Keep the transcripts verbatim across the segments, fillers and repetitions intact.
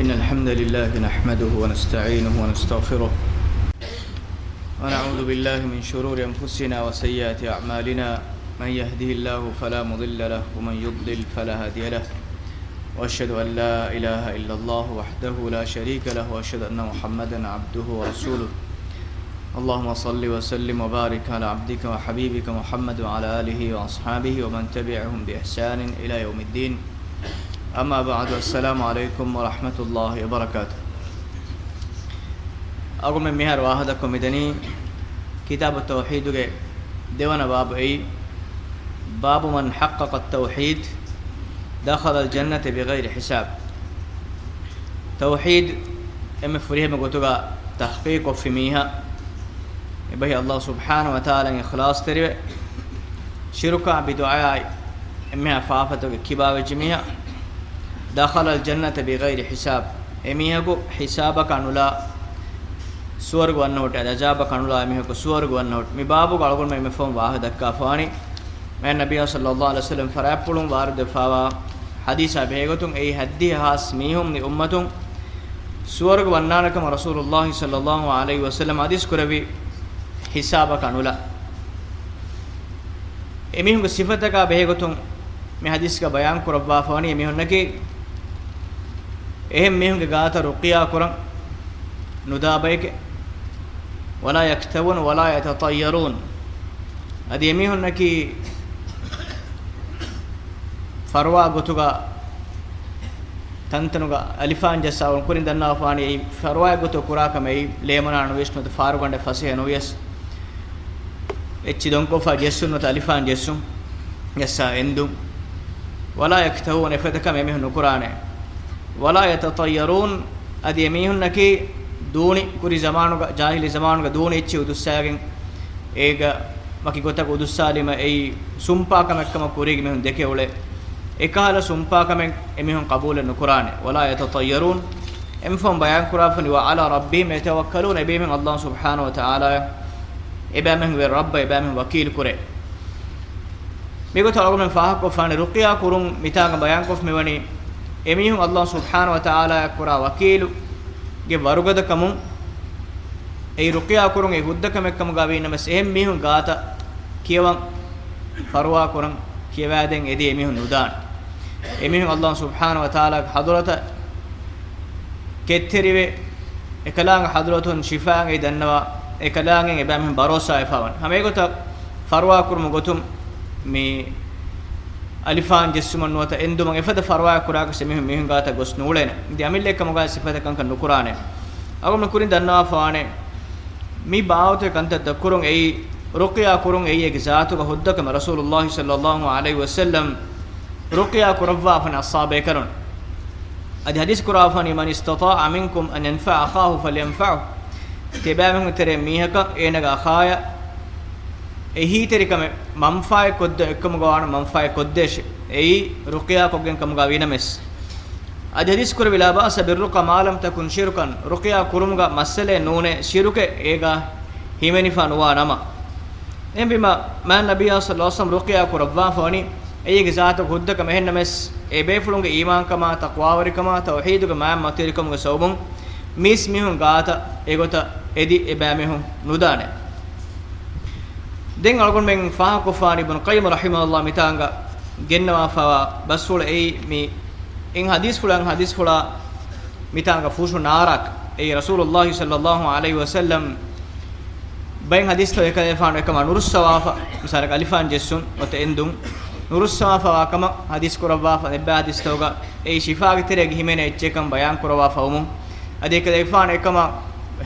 إن الحمد لله نحمده ونستعينه ونستغفره، ونعوذ بالله من شرور أنفسنا وسيئات أعمالنا. من يهده الله فلا مضل له، ومن يضلل فلا هادي له. وأشهد أن لا إله إلا الله وحده لا شريك له، وأشهد أن محمدا عبده ورسوله. اللهم صل وسلم وبارك على عبدك وحبيبك محمد وعلى آله وأصحابه ومن تبعهم بإحسان إلى يوم الدين. أما بعد، السلام عليكم ورحمة الله وبركاته. އަޅުގަނޑުމެން މިހާރު ވާހަކަދައްކަމުން މިދަނީ ކިތާބު ތައުޙީދުގެ ދެވަނަ ބާބު އެއީ، باب من حقق التوحيد دخل الجنة بغير حساب. ތައުޙީދު އެންމެ ފުރިހަމަ ގޮތުގަ ތަޙްޤީޤުކޮށްފި މީހާ، އެބަހީ ﷲ ސުބްޙާނަހޫ ވަތަޢާލާއަށް އިޚްލާޞްތެރިވެ، ޝިރުކާ ބިދުޢައާއި އެންމެހާ ފާފަތަކުގެ ކިބާވެއްޖެ މީހާ، دخل الجنة بغير حساب. އެމީހަކު ހިސާބަކަށް ނުލާ ސުވަރުގެ ވަންނަ ހުއްޓޭ، އަދި ޢަޒާބަކަށް ނުލާ އެމީހަކު ސުވަރުގެ ވަންނަ ހުއްޓޭ. މި ބާބުގަ އަޅުގަނޑުމެން އެންމެ ފަހުން ވާހަކަ ދައްކާފާނީ، މާތް ނަބިއްޔާ ޞައްލައްލާހު ޢަލައިހި ވަސައްލަމަ ފަރާތްޕުޅުން ވާރިދުވެފާވާ ޙަދީޘާ ބެހޭގޮތުން، އެއީ ހައްދިހަ ހާސް މީހުން، މި އުއްމަތުން ސުވަރުގެ ވަންނާނެ ކަމަށް ރަސޫލުﷲ ޞައްލައްލާހު ޢަލައިހި ވަސައްލަމަ ޙަދީޘް ކުރެއްވި ހިސާބަކަށް ނުލާ. އެމީހުންގެ ސިފަތަކާ ބެހޭގޮތުން މި ޙަދީޘްގަ ބަޔާން ކުރައްވާފަވަނީ، އެމީހުންނަކީ އެހެން މީހުންގެ ގާތަށް ރުޤްޔާ ކުރަން ނުދާ ބައެކޭ. ولا يكتوون ولا يتطيرون. އަދި އެމީހުންނަކީ ފަރުވާ ގޮތުގަ ތަންތަނުގަ އަލިފާން ޖައްސާ ކުރިން ދަންނަވާފާނީ، އެއީ ފަރުވާ ގޮތު ކުރާ ކަމެއް، އެއީ ލޭމަނާ ނުވިޔަސް ނުވަތަ ފާރުގަނޑެއް ފަސޭހަ ނުވިޔަސް، އެއްޗި ދޮންކޮށްފަ ޖެއްސުން ނުވަތަ އަލިފާން ޖެއްސުން، ޖައްސާ އެންދުން. ولا يكتوون، އެފަދަ ކަމެއް އެމީހުން ނުކުރާނެ. ولا يتطيرون، އަދި އެމީހުންނަކީ ދޫނި ކުރި ޒަމާނުގަ، ޖާހިލީ ޒަމާނުގަ ދޫނި އެއްޗި އުދުއްސާގެން، އޭގަ ވަކި ގޮތަކަށް އުދުއްސާލީމަ އެއީ ސުންޕާ ކަމެއް ކަމަށް ކުރީގެ މީހުން ދެކެ އުޅޭ. އެކަހަލަ ސުންޕާ ކަމެއް އެމީހުން ޤަބޫލެއް ނުކުރާނެ. ولا يتطيرون، އެންމެ ފަހުން ބަޔާން ކުރާފަނި، وعلى ربهم يتوكلون، އެބޭމީހުން ﷲ ސުބްޙާނަހޫ ވަތަޢާލާއަށް އެބައިމީހުންގެ ރައްބަށް އެބައިމީހުން ވަކީލު ކުރޭ. މިގޮތަށް އަޅުގަނޑުމެން ފާހަގަކޮށްފާނެ، ރުޤްޔާ ކުރުން މިތާނގަ ބަޔާންކޮށްފަ މިވަނީ، އެމީހުން ﷲ ސުބްޙާނަހޫ ވަތަޢާލާއަށް ކުރާ ވަކީލުގެ ވަރުގަދަކަމުން، އެއީ ރުޤްޔާ ކުރުން އެއީ ހުއްދަ ކަމެއް ކަމުގަ ވީނަމަވެސް، އެހެން މީހުން ގާތަށް ކިޔަވަން ފަރުވާ ކުރަން ކިޔަވައިދޭން އެދި އެމީހުން ނުދާނެ. އެމީހުން ﷲ ސުބްޙާނަހޫ ވަތަޢާލާގެ ޙަޟްރަތަށް ކެތްތެރިވެ، އެކަލާނގެ ޙަޟްރަތުން ޝިފާއަށް ދަންނަވާ، އެކަލާނގެ އެބައިމީހުން ބަރޯސާވެފާވަން. ހަމަ އެގޮތަށް ފަރުވާ ކުރުމުގެ ގޮތުން މި އަލިފާން ޖެއްސުމަށް ނުވަތަ އެންދުމަށް އެފަދަ ފަރުވާއެއް ކުރާކަށް އެމީހުން މީހުން ގާތަށް ގޮސް ނޫޅޭނެ. އިދި އަމިއްލައަށް ކަމުގައި ސިފަތައް ކަންކަން ނުކުރާނެ. އަޅުގަނޑު ކުރިން ދަންނަވާފާނެ، މި ބާވަތުގެ ކަންތައް ދައްކުރުން އެއީ، ރުޤްޔާ ކުރުން އެއީ އޭގެ ޒާތުގަ ހުއްދަ ކަމެއް. ރަސޫލުﷲ ޞައްލައްލާހު ޢަލައިހި ވަސައްލަމް ރުޤްޔާ ކުރައްވާފަނި އަޞްޙާބޭކަލުން. އަދި ޙަދީޘް ކުރާފަނީ، من استطاع منكم أن ينفع أخاه فلينفعه. ތިބާމީހުންގެ ތެރޭ މީހަކަށް އޭނަގެ އަޚާޔަށް އެހީތެރިކަމެއް މަންފާއެއް ކޮށްދޭ، އެއްކަމުގަ ވާނަމަ މަންފާއެއް ކޮށްދޭށޭ. އެއީ ރުޤްޔާ ކޮށްގެން ކަމުގަ ވީނަމަވެސް. އަދި ޙަދީޘް ކުރެއްވި، لا بأس بالرقى ما لم تكن شركا. ރުޤްޔާ ކުރުމުގަ މައްސަލައެއް ނޫނޭ، ޝިރުކެއް އޭގަ ހިމެނިފަ ނުވާ ނަމަ. އެހެންވީމަ، މާތް ނަބިއްޔާ ޞައްލައްލާހު ޢަލައިހި ވަސައްލަމް ރުޤްޔާ ކުރައްވާފަވަނީ، އެއީ އޭގެ ޒާތުގަ ހުއްދަ ކަމެއް. އެހެންނަމަވެސް، އެ ބޭފުޅުންގެ އީމާންކަމާ، ތަޤްވާވެރިކަމާ، ތައުޙީދުގެ މާތް މަތިވެރިކަމުގެ ސަބަބުން މީސް މީހުން ގާތަށް އެގޮތަށް އެދި އެބައިމީހުން ނުދާނެ. ދެން އަޅުގަނޑުމެން ފާހަގަކޮށްފާނީ، އިބްނު ޤައްޔިމް ރަޙިމަހުﷲ މިތާނގަ ގެންނަވާފައިވާ ބަސްފުޅު އެއީ މި އިން ޙަދީޘްފުޅަށް، ޙަދީޘްފުޅާ މިތާނގަ ފުށު ނާރާ، އެއީ ރަސޫލުﷲ ޞައްލައްލާހު ޢަލައިހި ވަސައްލަމް ބައެއް ޙަދީޘްތަކުގައި އެކަލޭގެފާނު އެކަމާ ނުރުއްސަވާފަ، މިސާލަކަށް އަލިފާން ޖެއްސުން ނުވަތަ އެންދުން ނުރުއްސަވާފައިވާ ކަމަށް ޙަދީޘް ކުރައްވާފަ، އެއްބައި ޙަދީޘްތަކުގަ އެއީ ޝިފާގެ ތެރޭގަ ހިމެނޭ އެއްޗެއް ކަމަށް ބަޔާން ކުރައްވާފަވުމުން، އަދި އެކަލޭގެފާނު އެކަމަށް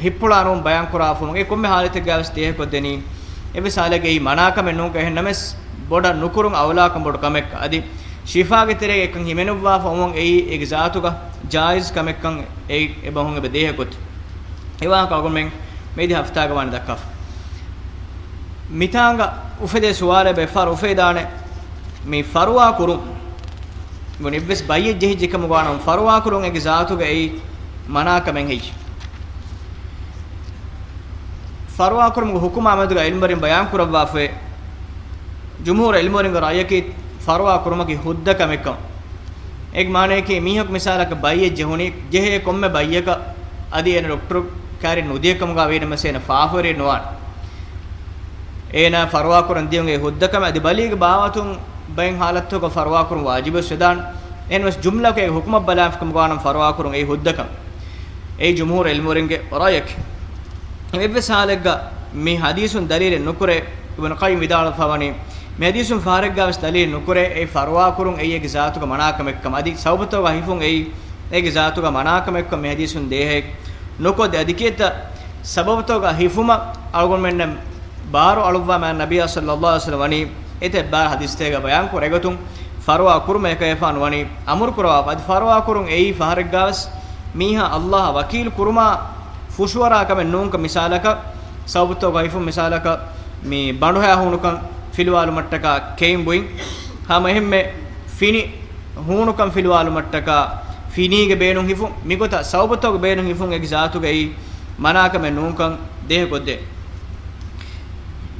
ހިތްޕުޅާ ނޫން ބަޔާން ކުރާފަވުމުން، އެ ކޮންމެ ޙާލަތެއްގައިވެސް ދޭހަކޮށްދެނީ، އެއްވެސް ޙާލެއްގައި މަނާކަމެއް ނޫން. އެހެންނަމަވެސް، ބޮޑަށް ނުކުރުން އައުލާކަން ބޮޑު ކަމެއް. އަދި ޝިފާގެ ތެރޭގަ އެކަން ހިމެނުއްވާފަވުމުން އެއީ އޭގެ ޒާތުގަ ޖާއިޒް ކަމެއްކަން އެ، އެބަހުން އެބަ ދޭހަކޮށް. އެވާހަކަ އަޅުގަނޑުމެން މިއަދި ހަފްތާގަ ވާނެ ދައްކާފަ. މިތާނގަ އުފެދޭ ސުވާލެއް ބައެއްފަހަރު އުފެދާނެ، މި ފަރުވާ ކުރުން ބުނި އެއްވެސް ބައްޔެއް ޖެހިއްޖެ ކަމުގަ ވާނަމަ، ފަރުވާ ކުރުން އޭގެ ޒާތުގަ އެއީ މަނާކަމެއް ހެއްޔެވެ؟ ފަރުވާ ކުރުމުގެ ޙުކުމާ މެދުގަ ޢިލްމުވެރިން ބަޔާން ކުރައްވާފައި، ޖުމްހޫރު ޢިލްމުވެރިންގެ ރައްޔަކީ ފަރުވާ ކުރުމަކީ ހުއްދަ ކަމެއްކަން. އޭގެ މާނަޔަކީ، މީހަކު މިސާލަކަށް ބައްޔެއް ޖެހުނީ، ޖެހޭ ކޮންމެ ބައްޔަކަށް އަދި އޭނަ ޑޮކްޓަރު ކައިރި ނުދިޔަ ކަމުގަ ވީނަމަސް އޭނަ ފާފަވެރި ނުވާނެ. އޭނާ ފަރުވާކުރަން ދިޔުން އެއީ ހުއްދަ ކަމެއް. އަދި ބަލީގެ ބާވަތުން ބައެއް ހާލަތުގަ ފަރުވާކުރުން ވާޖިބުވެސް ވެދާނެ. އެހެންވެސް ޖުމްލަކޮށް އޭގެ ހުކުމަށް ބަލާފި ކަމުގަ ވާނަމަ ފަރުވާކުރުން އެއީ ހުއްދަ ކަމެއް. އެއީ ޖުމްހޫރު އިލްމުވެރިންގެ ރައްޔަކީ. އެއްވެސް ހާލެއްގަ މި ޙަދީޘުން ދަލީލެއް ނުކުރޭ. އިބްނު ޤައްޔިމް ވިދާޅުވެފަ ވަނީ، މި ޙަދީޘުން ފަހަރެއްގަވެސް ދަލީލެއް ނުކުރޭ، އެއީ ފަރުވާކުރުން އެއީ އޭގެ ޒާތުގަ މަނާކަމެއްކަމަށް. އަދި ސަބަބުތަކުގަ ހިފުން އެއީ އޭގެ ޒާތުގަ މަނާކަމެއްކަމަށް މި ޙަދީޘުން ދޭހައެއް ނުކޮށްދޭ. އަދި ކިއެއްތަ ސަބަބުތަކުގަ ހިފުމަށް އަޅުގަނޑުމެންނަށް ބާރު އަޅުއްވާ މާތް ނަބިއްޔާ ޞައްލައްލާހު ޢަލައިހި ވަސައްލަމަ ވަނީ އެތައް ބާރަށް ޙަދީޘްތަކުގަ ބަޔާންކުރެއްވި ގޮތުން، ފަރުވާ ކުރުމަށް އެކަލޭގެފާނު ވަނީ އަމުރު ކުރައްވާފަ. އަދި ފަރުވާ ކުރުން އެއީ ފަހަރެއްގަވެސް މީހާ ﷲ އާ ވަކީލު ކުރުމާ ފުށުއަރާ ކަމެއް ނޫންކަން. މިސާލަކަށް، ސަބަބުތަކުގަ ހިފުން، މިސާލަކަށް މި ބަނޑުހައި ހޫނުކަން ފިލުވާލުމަށްޓަކާ ކެއިން ބުއިން، ހަމަ އެހެންމެ ފިނި ހޫނުކަން ފިލުވާލުމަށްޓަކާ ފިނީގެ ބޭނުން ހިފުން، މިގޮތަށް ސަބަބުތަކުގެ ބޭނުން ހިފުން އޭގެ ޒާތުގައި މަނާކަމެއް ނޫންކަން ދޭހަކޮށްދޭ.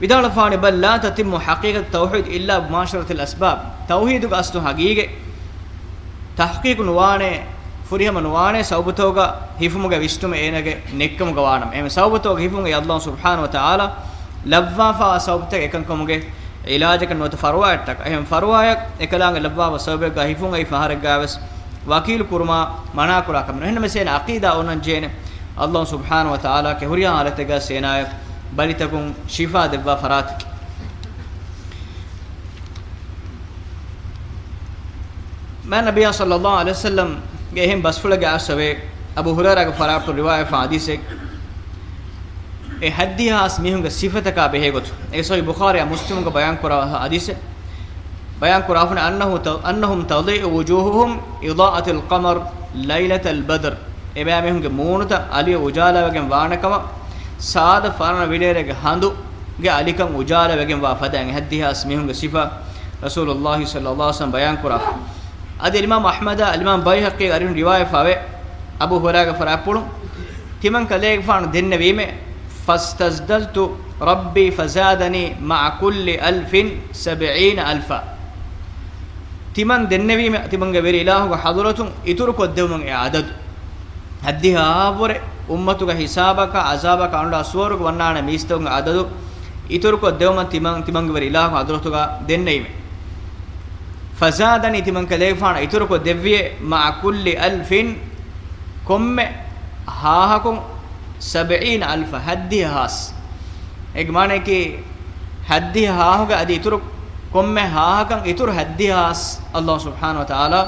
ވިދާޅުވާނެ، بل لا تتم حقيقة التوحيد إلا بمباشرة الأسباب. ތައުޙީދުގެ އަސްލު ޙަޤީޤަތް ތަޙްޤީޤު ނުވާނެ، ފުރިހަމަ ނުވާނެ، ސަބަބުތަކުގަ ހިފުމުގެ ވިސްނުމެއް އޭނާގެ ނެތްކަމުގަ ވާނަމަ. އެހެން ސަބަބުތަކުގަ ހިފުން އެއީ ﷲ ސުބްޙާނަހު ވަތަޢާލާ ލައްވާފައިވާ ސަބަބުތަކެއް. އެކަންކަމުގެ ޢިލާޖަކަށް ނުވަތަ ފަރުވާއަށްޓަކާ. އެހެން ފަރުވާއަށް އެކަލާނގެ ލައްވާފަ ސަބަބެއްގަ ހިފުން އެއީ ފަހަރެއްގަވެސް ވަކީލު ކުރުމާ މަނާކުރާ ކަމެއް. އެހެންނަމަވެސް އޭނަ ޢަޤީދާ އޮންނަން ޖެހޭނެ ﷲ ސުބްޙާނަހު ވަތަޢާލާ ކެ ހުރިހާ ޙާލަތެއްގަ އޭނާޔަށް ބަލިތަކުން ޝިފާ ދެއްވާ ފަރާތަކީ. މާތް ނަބިއްޔާ ޞައްލައްލާހު ޢަލައިހި ވަސައްލަމްގެ އެހެން ބަސްފުޅެއްގެ އަސްލު އަބޫ ހުރައިރާގެ ފަރާތުން ރިވާޔަތްވާ ޙަދީޘެއް. އެ ހައްދިހާސް މީހުންގެ ސިފަތަކާ ބެހޭގޮތުން. އެ ޞަޙީޙު ބުޚާރީއާ މުސްލިމުގަ ބަޔާންކުރާ ޙަދީޘެއް. ބަޔާންކުރާފަނެ، أنه ت-، أنهم تضيء وجوههم إضاءة القمر ليلة البدر. އެބައިމީހުންގެ މޫނުތައް އަލިވެ އުޖާލާވެގެން ވާނެ ކަމަށް، ސާދަ ފަރާނަ ވިނޭރޭގެ ހަނދުގެ އަލިކަން އުޖާލާވެގެން ވާ ފަދައިން. ހައްދިހާސް މީހުންގެ ސިފަ ރަސޫލުﷲ ޞައްލައްލާހު ޢަލައިހި ވަސައްލަމް ބަޔާންކުރާފަ. އަދި އިމާމް އަޙްމަދާ، އިމާމް ބައިހަޤީ އަރިހުން ރިވާޔަތްވާވޭ، އަބޫ ހުރައިރާގެ ފަރާތުން، ތިމަން ކަލޭގެފާނު ދެންނެވީމޭ، فاستزدت ربي فزادني مع كل ألف سبعين ألفا. ތިމަން ދެންނެވީމޭ، ތިމަންގެ ވެރި އިލާހުގެ ޙަޟްރަތުން އިތުރުކޮށްދެވުމުން އެ ޢަދަދު. ހައްދިހާވަރެ އުއްމަތުގެ ހިސާބަކަށް ޢަޒާބަކަށް އަޅުގަނޑާ ސުވަރުގެ ވަންނާނެ މީސްތަކުންގެ ޢަދަދު އިތުރުކޮށްދެވުމަށް ތިމަން، ތިމަންގެ ވެރި އިލާހުގެ ޙަޟްރަތުގަ ދެންނެވީމޭ. فزادني، ތިމަން ކަލޭގެފާނު އިތުރުކޮށް ދެއްވިއޭ، مع كل ألف، ކޮންމެ ހާހަކުން، سبعين ألفا، ހައްދިހަ ހާސް. އޭގެ މާނަޔަކީ، ހައްދިހަ ހާހުގެ އަދި އިތުރު ކޮންމެ ހާހަކަށް އިތުރު ހައްދިހަ ހާސް ﷲ ސުބްޙާނަހު ވަތަޢާލާ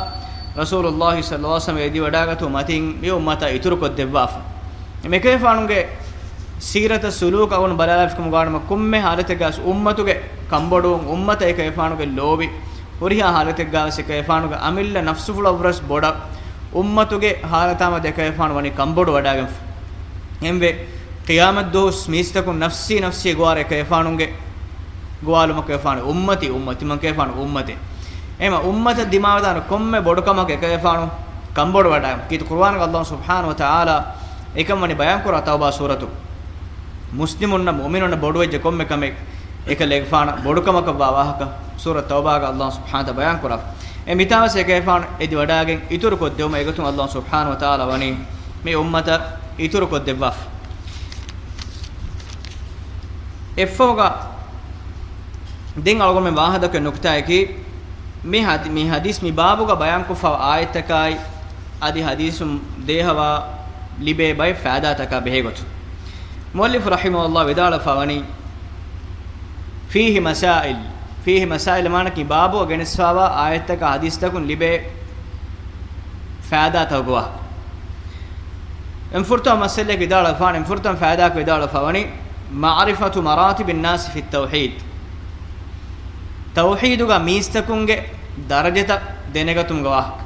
ރަސޫލުﷲ ޞައްލައްލާހު ޢަލައިހި ވަސައްލަމަ އެދިވަޑާގަތު މަތިން މި އުއްމަތަށް އިތުރުކޮށްދެއްވާފަ. މިކަލޭގެފާނުގެ ސީރަތަށް ސުލޫކަށް އަޅުގަނޑު ބަލާލާފިކަމުގަ ވާނަމަ، ކޮންމެ ހާލަތެއްގަސް އުއްމަތުގެ ކަންބޮޑުވުން، އުއްމަތަށް އެކަލޭގެފާނުގެ ލޯބި، ހުރިހާ ހާލަތެއްގަވެސް އެކަލޭގެފާނުގެ އަމިއްލަ ނަފްސުފުޅަށްވުރެސް ބޮޑަށް، އުއްމަތުގެ ހާލަތާމަދު އެކަލޭގެފާނު ވަނީ ކަންބޮޑުވަޑާގެންފަ. އެހެންވެ، ޤިޔާމަތްދުވަހު މީސްތަކުން ނަފްސީ ނަފްސީ ގޮވާރަ އެކަލޭގެފާނުގެ ގޮވާލުމަކަށް އެކަލޭގެފާނު އުއްމަތީ އުއްމަތީ، ތިމަން ކަލޭގެފާނު އުއްމަތޭ. އެހެންމަ އުއްމަތަށް ދިމާވެދާނެ ކޮންމެ ބޮޑުކަމަކަށް އެކަލޭގެފާނު ކަންބޮޑުވަޑާ. ކީރިތި ޤުރުއާނުގަ ﷲ ސުބްޙާނަހު ވަތަޢާލާ އެކަން ވަނީ ބަޔާންކުރާ ތައުބާ ސޫރަތު. މުސްލިމުންނަށް މުއުމިނުންނަށް ބޮޑުވެއްޖެ ކޮންމެ ކަމެއް އެކަލޭގެފާނަށް ބޮޑުކަމަކަށްވާ ވާހަކަ ސޫރަތު ތައުބާގަ ﷲ ސުބްޙާނަހު ވަތަޢާލާ ބަޔާންކުރާފަ. އެ މިތާވެސް އެކަލޭގެފާނު އެދިވަޑާގެން އިތުރުކޮށްދެވުމަށް އެގޮތުން ﷲ ސުބްޙާނަހު ވަތަޢާލާ ވަނީ މި އުއްމަތަށް އިތުރުކޮށްދެއްވާފަ. އެއަށްފަހުގަ ދެން އަޅުގަނޑުމެން ވާހަކަދައްކަން ނުކުތާއަކީ، މި ޙަދީ-، މި ޙަދީޘް މި ބާބުގަ ބަޔާންކޮށްފައިވާ އާޔަތްތަކާއި އަދި ޙަދީޘުން ދޭހަވާ ލިބޭ ބައެއް ފައިދާތަކާ ބެހޭގޮތުން. މުއައްލިފު ރަޙިމަހުﷲ ވިދާޅުވެފަ ވަނީ، فيه مسائل، فيه مسائل މާނައަކީ ބާބުގަ ގެނެސްފައިވާ އާޔަތްތަކާ ޙަދީޘްތަކުން ލިބޭ ފައިދާތަކުގެ ވާހަކަ. އެން ފުރަތަމަ މައްސަލައަކީ ވިދާޅުވެފަ ވަނީ، އެން ފުރަތަމަ ފައިދާއަކީ ވިދާޅުވެފަ ވަނީ، معرفة مراتب الناس في التوحيد. ތައުޙީދުގަ މީސްތަކުންގެ ދަރަޖަތައް ދެނެގަތުމުގެ ވާހަކަ.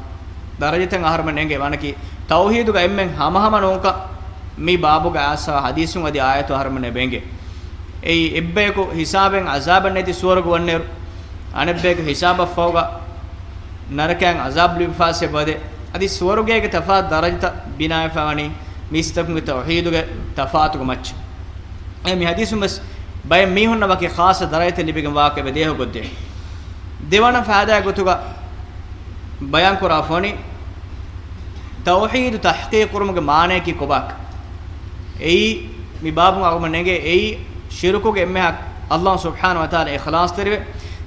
ދަރަޖަތައް އަހަރުމެން އެނގޭ ވަނަކީ، ތައުޙީދުގަ އެންމެން ހަމަހަމަ ނޫންކަން މި ބާބުގަ އައިސްފައިވާ ޙަދީޘުން އަދި އާޔަތު އަހަރުމެންނަށް އެބަ އެނގޭ. އެއީ އެއްބަޔަކު ހިސާބެއް ޢަޒާބެއް ނެތި ސުވަރުގެ ވަންނައިރު، އަނެއްބަޔަކު ހިސާބަށްފަހުގަ ނަރަކައިން ޢަޒާބު ލިބިފައިވާ އެބަދޭ. އަދި ސުވަރުގޭގެ ތަފާތު ދަރަޖަތައް ބިނާވެފަ ވަނީ މީސްތަކުންގެ ތައުޙީދުގެ ތަފާތުގެ މައްޗަށް. އެ މި ޙަދީޘުން ވެސް ބައެއް މީހުންނަށް ވަކި ޚާއްޞަ ދަރަޖަތެއް ލިބިގެން ވާކަށް އެބަ ދޭހަކޮށްދޭ. ދެވަނަ ފައިދާގެ ގޮތުގަ ބަޔާންކުރާފަވަނީ ތައުޙީދު ތަޙްޤީޤު ކުރުމުގެ މާނަޔަކީ ކޮބާކަން. އެއީ މި ބާބުން އަޅުގަނޑު ނެގޭ އެއީ ޝިރުކުގެ އެންމެހާ އައްލާހު ސުބްޙާނަހު ވަތަޢާލާ އިޚްލާޞްތެރިވެ،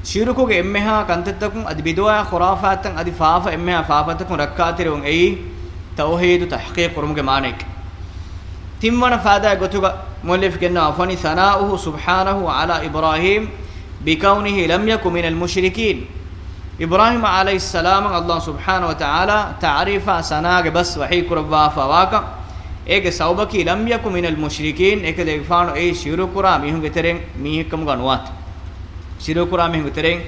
ޝިރުކުގެ އެންމެހާ ކަންތައްތަކުން އަދި ބިދުޢާ ޚުރާފާތްތައް އަދި ފާފަ އެންމެހާ ފާފަތަކުން ރައްކާތެރިވުން އެއީ ތައުޙީދު ތަޙްޤީޤު ކުރުމުގެ މާނަޔަކީ. ތިންވަނަ ފާދާ ގޮތުގަ މުއައްލިފް ގެންނަވާފަނީ ސަނާއުހު ސުބްޙާނަހު ޢަލާ އިބްރާހީމް ބިކައުނިހި ލަމް ޔަކު މިނަލް މުޝްރިކީން. އިބްރާހީމް ޢަލައިހިއްސަލާމަށް އައްލާހު ސުބްޙާނަހު ވަތަޢާލާ ތަޢުރީފާ ސަނާގެ ބަސް ވަޙީ ކުރައްވާފާވާކަން، އޭގެ ސަބަބަކީ ލަމް ޔަކު މިނަލް މުޝްރިކީން، އެކަލޭގެފާނު އެއީ ޝިރުކުރާ މީހުންގެ ތެރެއިން މީހެއްކަމުގަ ނުވާތީ. ޝިރުކުރާ މީހުންގެ ތެރެއިން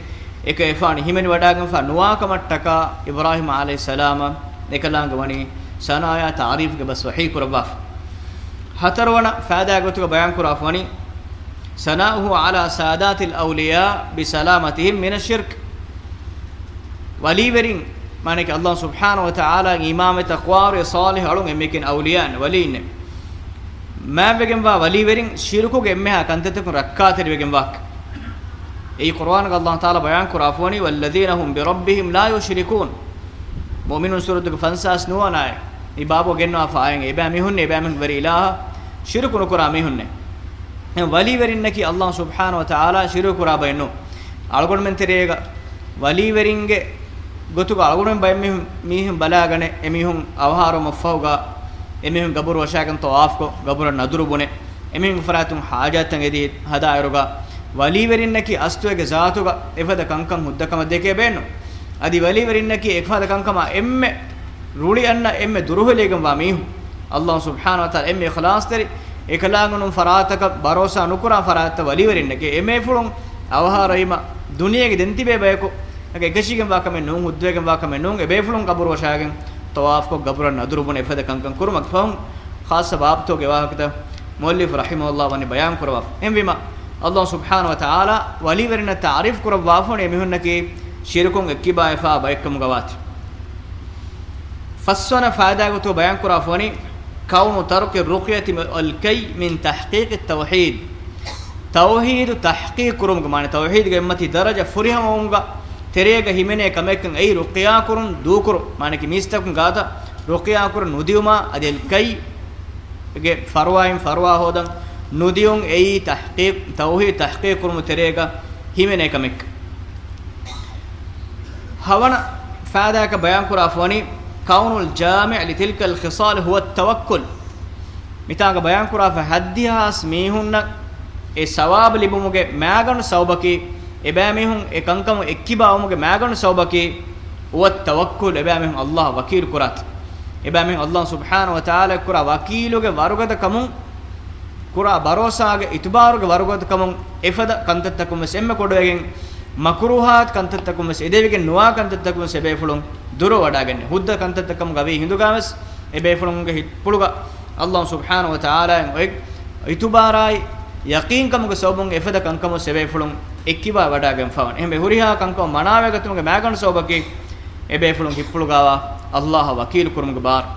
އެކަލޭގެފާނު ހިމެނިވަޑާގެންފާ ނުވާކަމަށްޓަކާ އިބްރާހީމް ޢަލައިހިއްސަލާމަށް އެކަލާނގެ ވަނީ ސަނާޔާ ތަޢުރީފްގެ ބަސް ވަޙީ ކުރައްވާފަ. ހަތަރުވަނަ ފާދާ ގޮތުގަ ބަޔާންކުރާފަވަނީ ސަނާއުހު ޢަލާ ސާދާތިލް އައުލިޔާ ބިސަލާމަތިހިމް މިނައްޝިރްކް. ވަލީވެރިން، މާނައަކީ އައްލާހު ސުބްޙާނަހު ވަތަޢާލާގެ އީމާންވެތަ ޤާރި ޞާލިޙު އަޅުން އެންމެކިން އައުލިޔާއިން، ވަލީއިންނެއް. މާތްވެގެންވާ ވަލީވެރިން ޝިރުކުގެ އެންމެހާ ކަންތައްތަކުން ރައްކާތެރިވެގެންވާކަން. އެއީ ޤުރުއާނުގަ އައްލާހު ތަޢާލާ ބަޔާންކުރާފަވަނީ، ވައްލަޛީނަ ހުމް ބިރައްބިހިމް ލާ ޔުޝްރިކޫން. މުއުމިނޫން ސޫރަތުގެ ފަންސާސް ނުވަ އާޔަތް. މި ބާބު ގެންނަވާފަ އާޔަތް އެބައިމީހުން، އެބައިމީހުން ވެރި އިލާހަށް ޝިރުކު ނުކުރާ މީހުންނޭ. އެ ވަލީވެރިންނަކީ އައްލާހު ސުބްޙާނަހު ވަތަޢާލާ ޝިރުކު ކުރާ ބައެއް ނޫން. އަޅުގަނޑުމެން ތެރޭގަ ވަލީވެރިންގެ ގޮތުގަ އަޅުގަނޑުމެން ބައެއް މީހުން، މީހުން ބަލާގަނެ، އެމީހުން އަވަހާރަވުމަށްފަހުގަ، އެމީހުން ގަބުރު ވަށާގެން ޠަވާފްކޮށް، ގަބުރަށް ނަދުރު ބުނެ، އެމީހުންގެ ފަރާތުން ޙާޖާތްތައް އެދި ހަދާއިރުގަ، ވަލީވެރިންނަކީ އަސްލު އޭގެ ޒާތުގަ އެފަދަ ކަންކަން ހުއްދަ ކަމަށް ދެކޭ ބޭނުން. އަދި ވަލީވެރިންނަކީ އެފަދަ ކަންކަމާ އެންމެ ރުޅި އަންނަ، އެންމެ ދުރުހެލިގެންވާ މީހުން. އައްލާހު ސުބްޙާނަހު ވަތަޢާލާ އެންމެ އިޚްލާޞްތެރި، އެކަލާނގެ ނޫން ފަރާތަކަށް ބަރޯސާ ނުކުރާ ފަރާތްތައް ވަލީވެރިންނެކޭ. އެބޭފުޅުން އަވަހާރަވީމަ ދުނިޔޭގެ ދެން ތިބޭ ބަޔަކު އެކަށީގެންވާ ކަމެއް ނޫން، ހުއްދަވެގެންވާ ކަމެއް ނޫން. އެބޭފުޅުން ގަބުރު ވަށާގެން ޠަވާފްކޮށް، ގަބުރަށް ނަދުރު ބުނެ އެފަދަ ކަންކަން ކުރުމަކީ ފަހުން ޚާއްޞަ ބާބުތަކުގެ ވާހަކަތައް މުއައްލިފު ރަޙިމަހުﷲ ވަނީ ބަޔާން ކުރައްވާފަ. އެހެންވީމަ، އައްލާހު ސުބްޙާނަހު ވަތަޢާލާ ވަލީވެރިންނަށް ތަޢުރީފް ކުރައްވާފަ ވަނީ އެމީހުންނަކީ ޝިރުކުން އެއްކިބާވެފާ ބައެއްކަމުގަ ވާތީ. ފަސްވަނަ ފާއިދާ ގޮތުގަ ބަޔާންކުރާފަ ވަނީ، ކައުނު ތަރުކި ރުޤްޔަތި ވަލް ކައްޔި މިން ތަޙްޤީޤި ތައުޙީދް. ތައުޙީދު ތަޙްޤީޤު ކުރުމުގެ މާނަ، ތައުޙީދުގެ އެއްމަތީ ދަރަޖަ ފުރިހަމަވުމުގަ ތެރޭގަ ހިމެނޭ ކަމެއްކަން އެއީ ރުޤްޔާ ކުރުން ދޫކުރު، މާނައަކީ މީސްތަކުން ގާތަށް ރުޤްޔާ ކުރަން ނުދިޔުމާ، އަދި އަލް ކައްޔި ގެ ފަރުވާއިން ފަރުވާ ހޯދަން ނުދިޔުން އެއީ ތަޙްޤީޤް، ތައުޙީދު ތަޙްޤީޤު ކުރުމުގެ ތެރޭގަ ހިމެނޭ ކަމެއް. ހަވަނަ ފާއިދާއަކަށް ބަޔާންކުރާފަ ވަނީ، ކައުނުލް ޖާމިޢު ލިތިލްކަލް ޚިޞާލި ހުވަ ތަވައްކުލް. މިތާނގަ ބަޔާންކުރާފަ ހައްދިހާސް މީހުންނަށް އެ ސަވާބު ލިބުމުގެ މައިގަނޑު ސަބަބަކީ، އެބައިމީހުން އެ ކަންކަމުން އެއްކިބާވުމުގެ މައިގަނޑު ސަބަބަކީ، ހުވަ ތަވައްކުލް، އެބައިމީހުން އައްލާހަށް ވަކީލު ކުރާތި. އެބައިމީހުން އައްލާހު ސުބްޙާނަހު ވަތަޢާލާ ކުރާ ވަކީލުގެ ވަރުގަދަކަމުން، ކުރާ ބަރޯސާގެ އިތުބާރުގެ ވަރުގަދަކަމުން އެފަދަ ކަންތައްތަކުން ވެސް އެންމެ ކޮޑުވެގެން، މަކުރޫހާތް ކަންތައްތަކުން ވެސް އެދެވިގެން ނުވާ ކަންތައްތަކުން ވެސް އެބޭފުޅުން ދުރު ވަޑާގެން، ހުއްދަ ކަންތައްތަކުން ގަވީ ހިނދުގާ ވެސް އެބޭފުޅުންގެ ހިތްޕުޅުގަ އައްލާހު ސުބްޙާނަހު ވަތަޢާލާއަށް އޮތް އިތުބާރާއި ޔަޤީންކަމުގެ ސަބަބުން އެފަދަ ކަންކަމުން ވެސް އެބޭފުޅުން އެއްކިބާ ވަޑާގެންފަވަން. އެހެންވެ ހުރިހާ ކަންކަމަށް މަނާވެގަތުމުގެ މައިގަނޑު ސަބަބަކީ އެބޭފުޅުން ހިތްޕުޅުގަވާ އައްލާހަށް ވަކީލު ކުރުމުގެ ބާރު.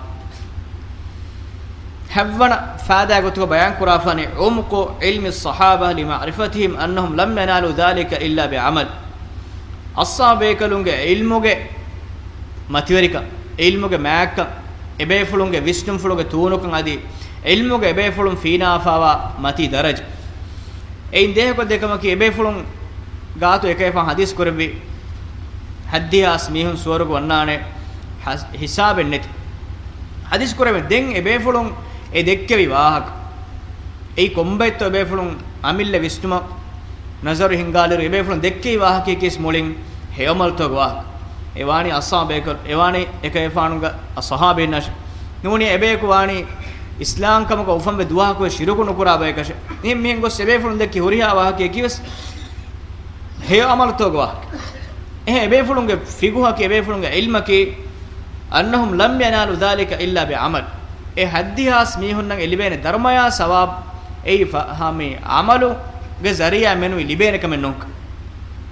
ހައްވަނަ ފާއިދާ ގޮތުގަ ބަޔާންކުރާފަނީ، ޢުމުޤު ޢިލްމި ޞަޙާބަ ލިމަޢްރިފަތިހިމް އަންނަހުމް ލަމް ޔަނާލޫ ޛާލިކަ އިއްލާ ބިޢަމަލް. އަޞްޙާބޭކަލުންގެ ޢިލްމުގެ މަތިވެރިކަން، ޢިލްމުގެ މާތްކަން، އެބޭފުޅުންގެ ވިސްނުންފުޅުގެ ތޫނުކަން އަދި ޢިލްމުގެ އެބޭފުޅުން ފީނާފާވާ މަތީ ދަރަޖަ. އެއިން ދޭހަކޮށްދޭ ކަމަކީ، އެބޭފުޅުން ގާތު އެކަލޭފާނު ޙަދީޘް ކުރެއްވި، ހައްދިހާސް މީހުން ސުވަރުގެ ވަންނާނެ ހަ-، ހިސާބެއް ނެތި. ޙަދީޘް ކުރެއްވި. ދެން އެބޭފުޅުން އެ ދެއްކެވި ވާހަކަ، އެއީ ކޮންބައެއްތޯ އެބޭފުޅުން އަމިއްލަ ވިސްނުމަށް ނަޒަރު ހިންގާލިއިރު އެބޭފުޅުން ދެއްކެވި ވާހަކަޔަކީ ވެސް މުޅިން ހެޔޮ ޢަމަލުތަކުގެ ވާހަކަ. އެ ވާނީ އަޞްޙާބޭކަލު، އެ ވާނީ އެކަލޭފާނުގެ ޞަޙާބީންނާށޭ. ނޫނީ އެބަޔަކު ވާނީ އިސްލާމްކަމުގަ އުފަންވެ ދުވަހަކުވެސް ޝިރުކު ނުކުރާ ބަޔަކަށޭ. އެހެން މިހެން ގޮސް އެބޭފުޅުން ދެއްކި ހުރިހާ ވާހަކަޔަކީ ވެސް ހެޔޮ ޢަމަލުތަކުގެ ވާހަކަ. އެހެން އެބޭފުޅުންގެ ފިޤުހަކީ، އެބޭފުޅުންގެ ޢިލްމަކީ، އަންނަހުމް ލަމް ޔަނާލޫ ޛާލިކަ އިއްލާ ބިޢަމަލް. އެ ހައްދިހާސް މީހުންނަށް އެ ލިބޭނެ ދަރުމަޔާ ސަވާބު އެއީ ފަ-، ހަ-، މި ޢަމަލުގެ ޒަރީޢާ މެނުވީ ލިބޭނެ ކަމެއް ނޫންކަން.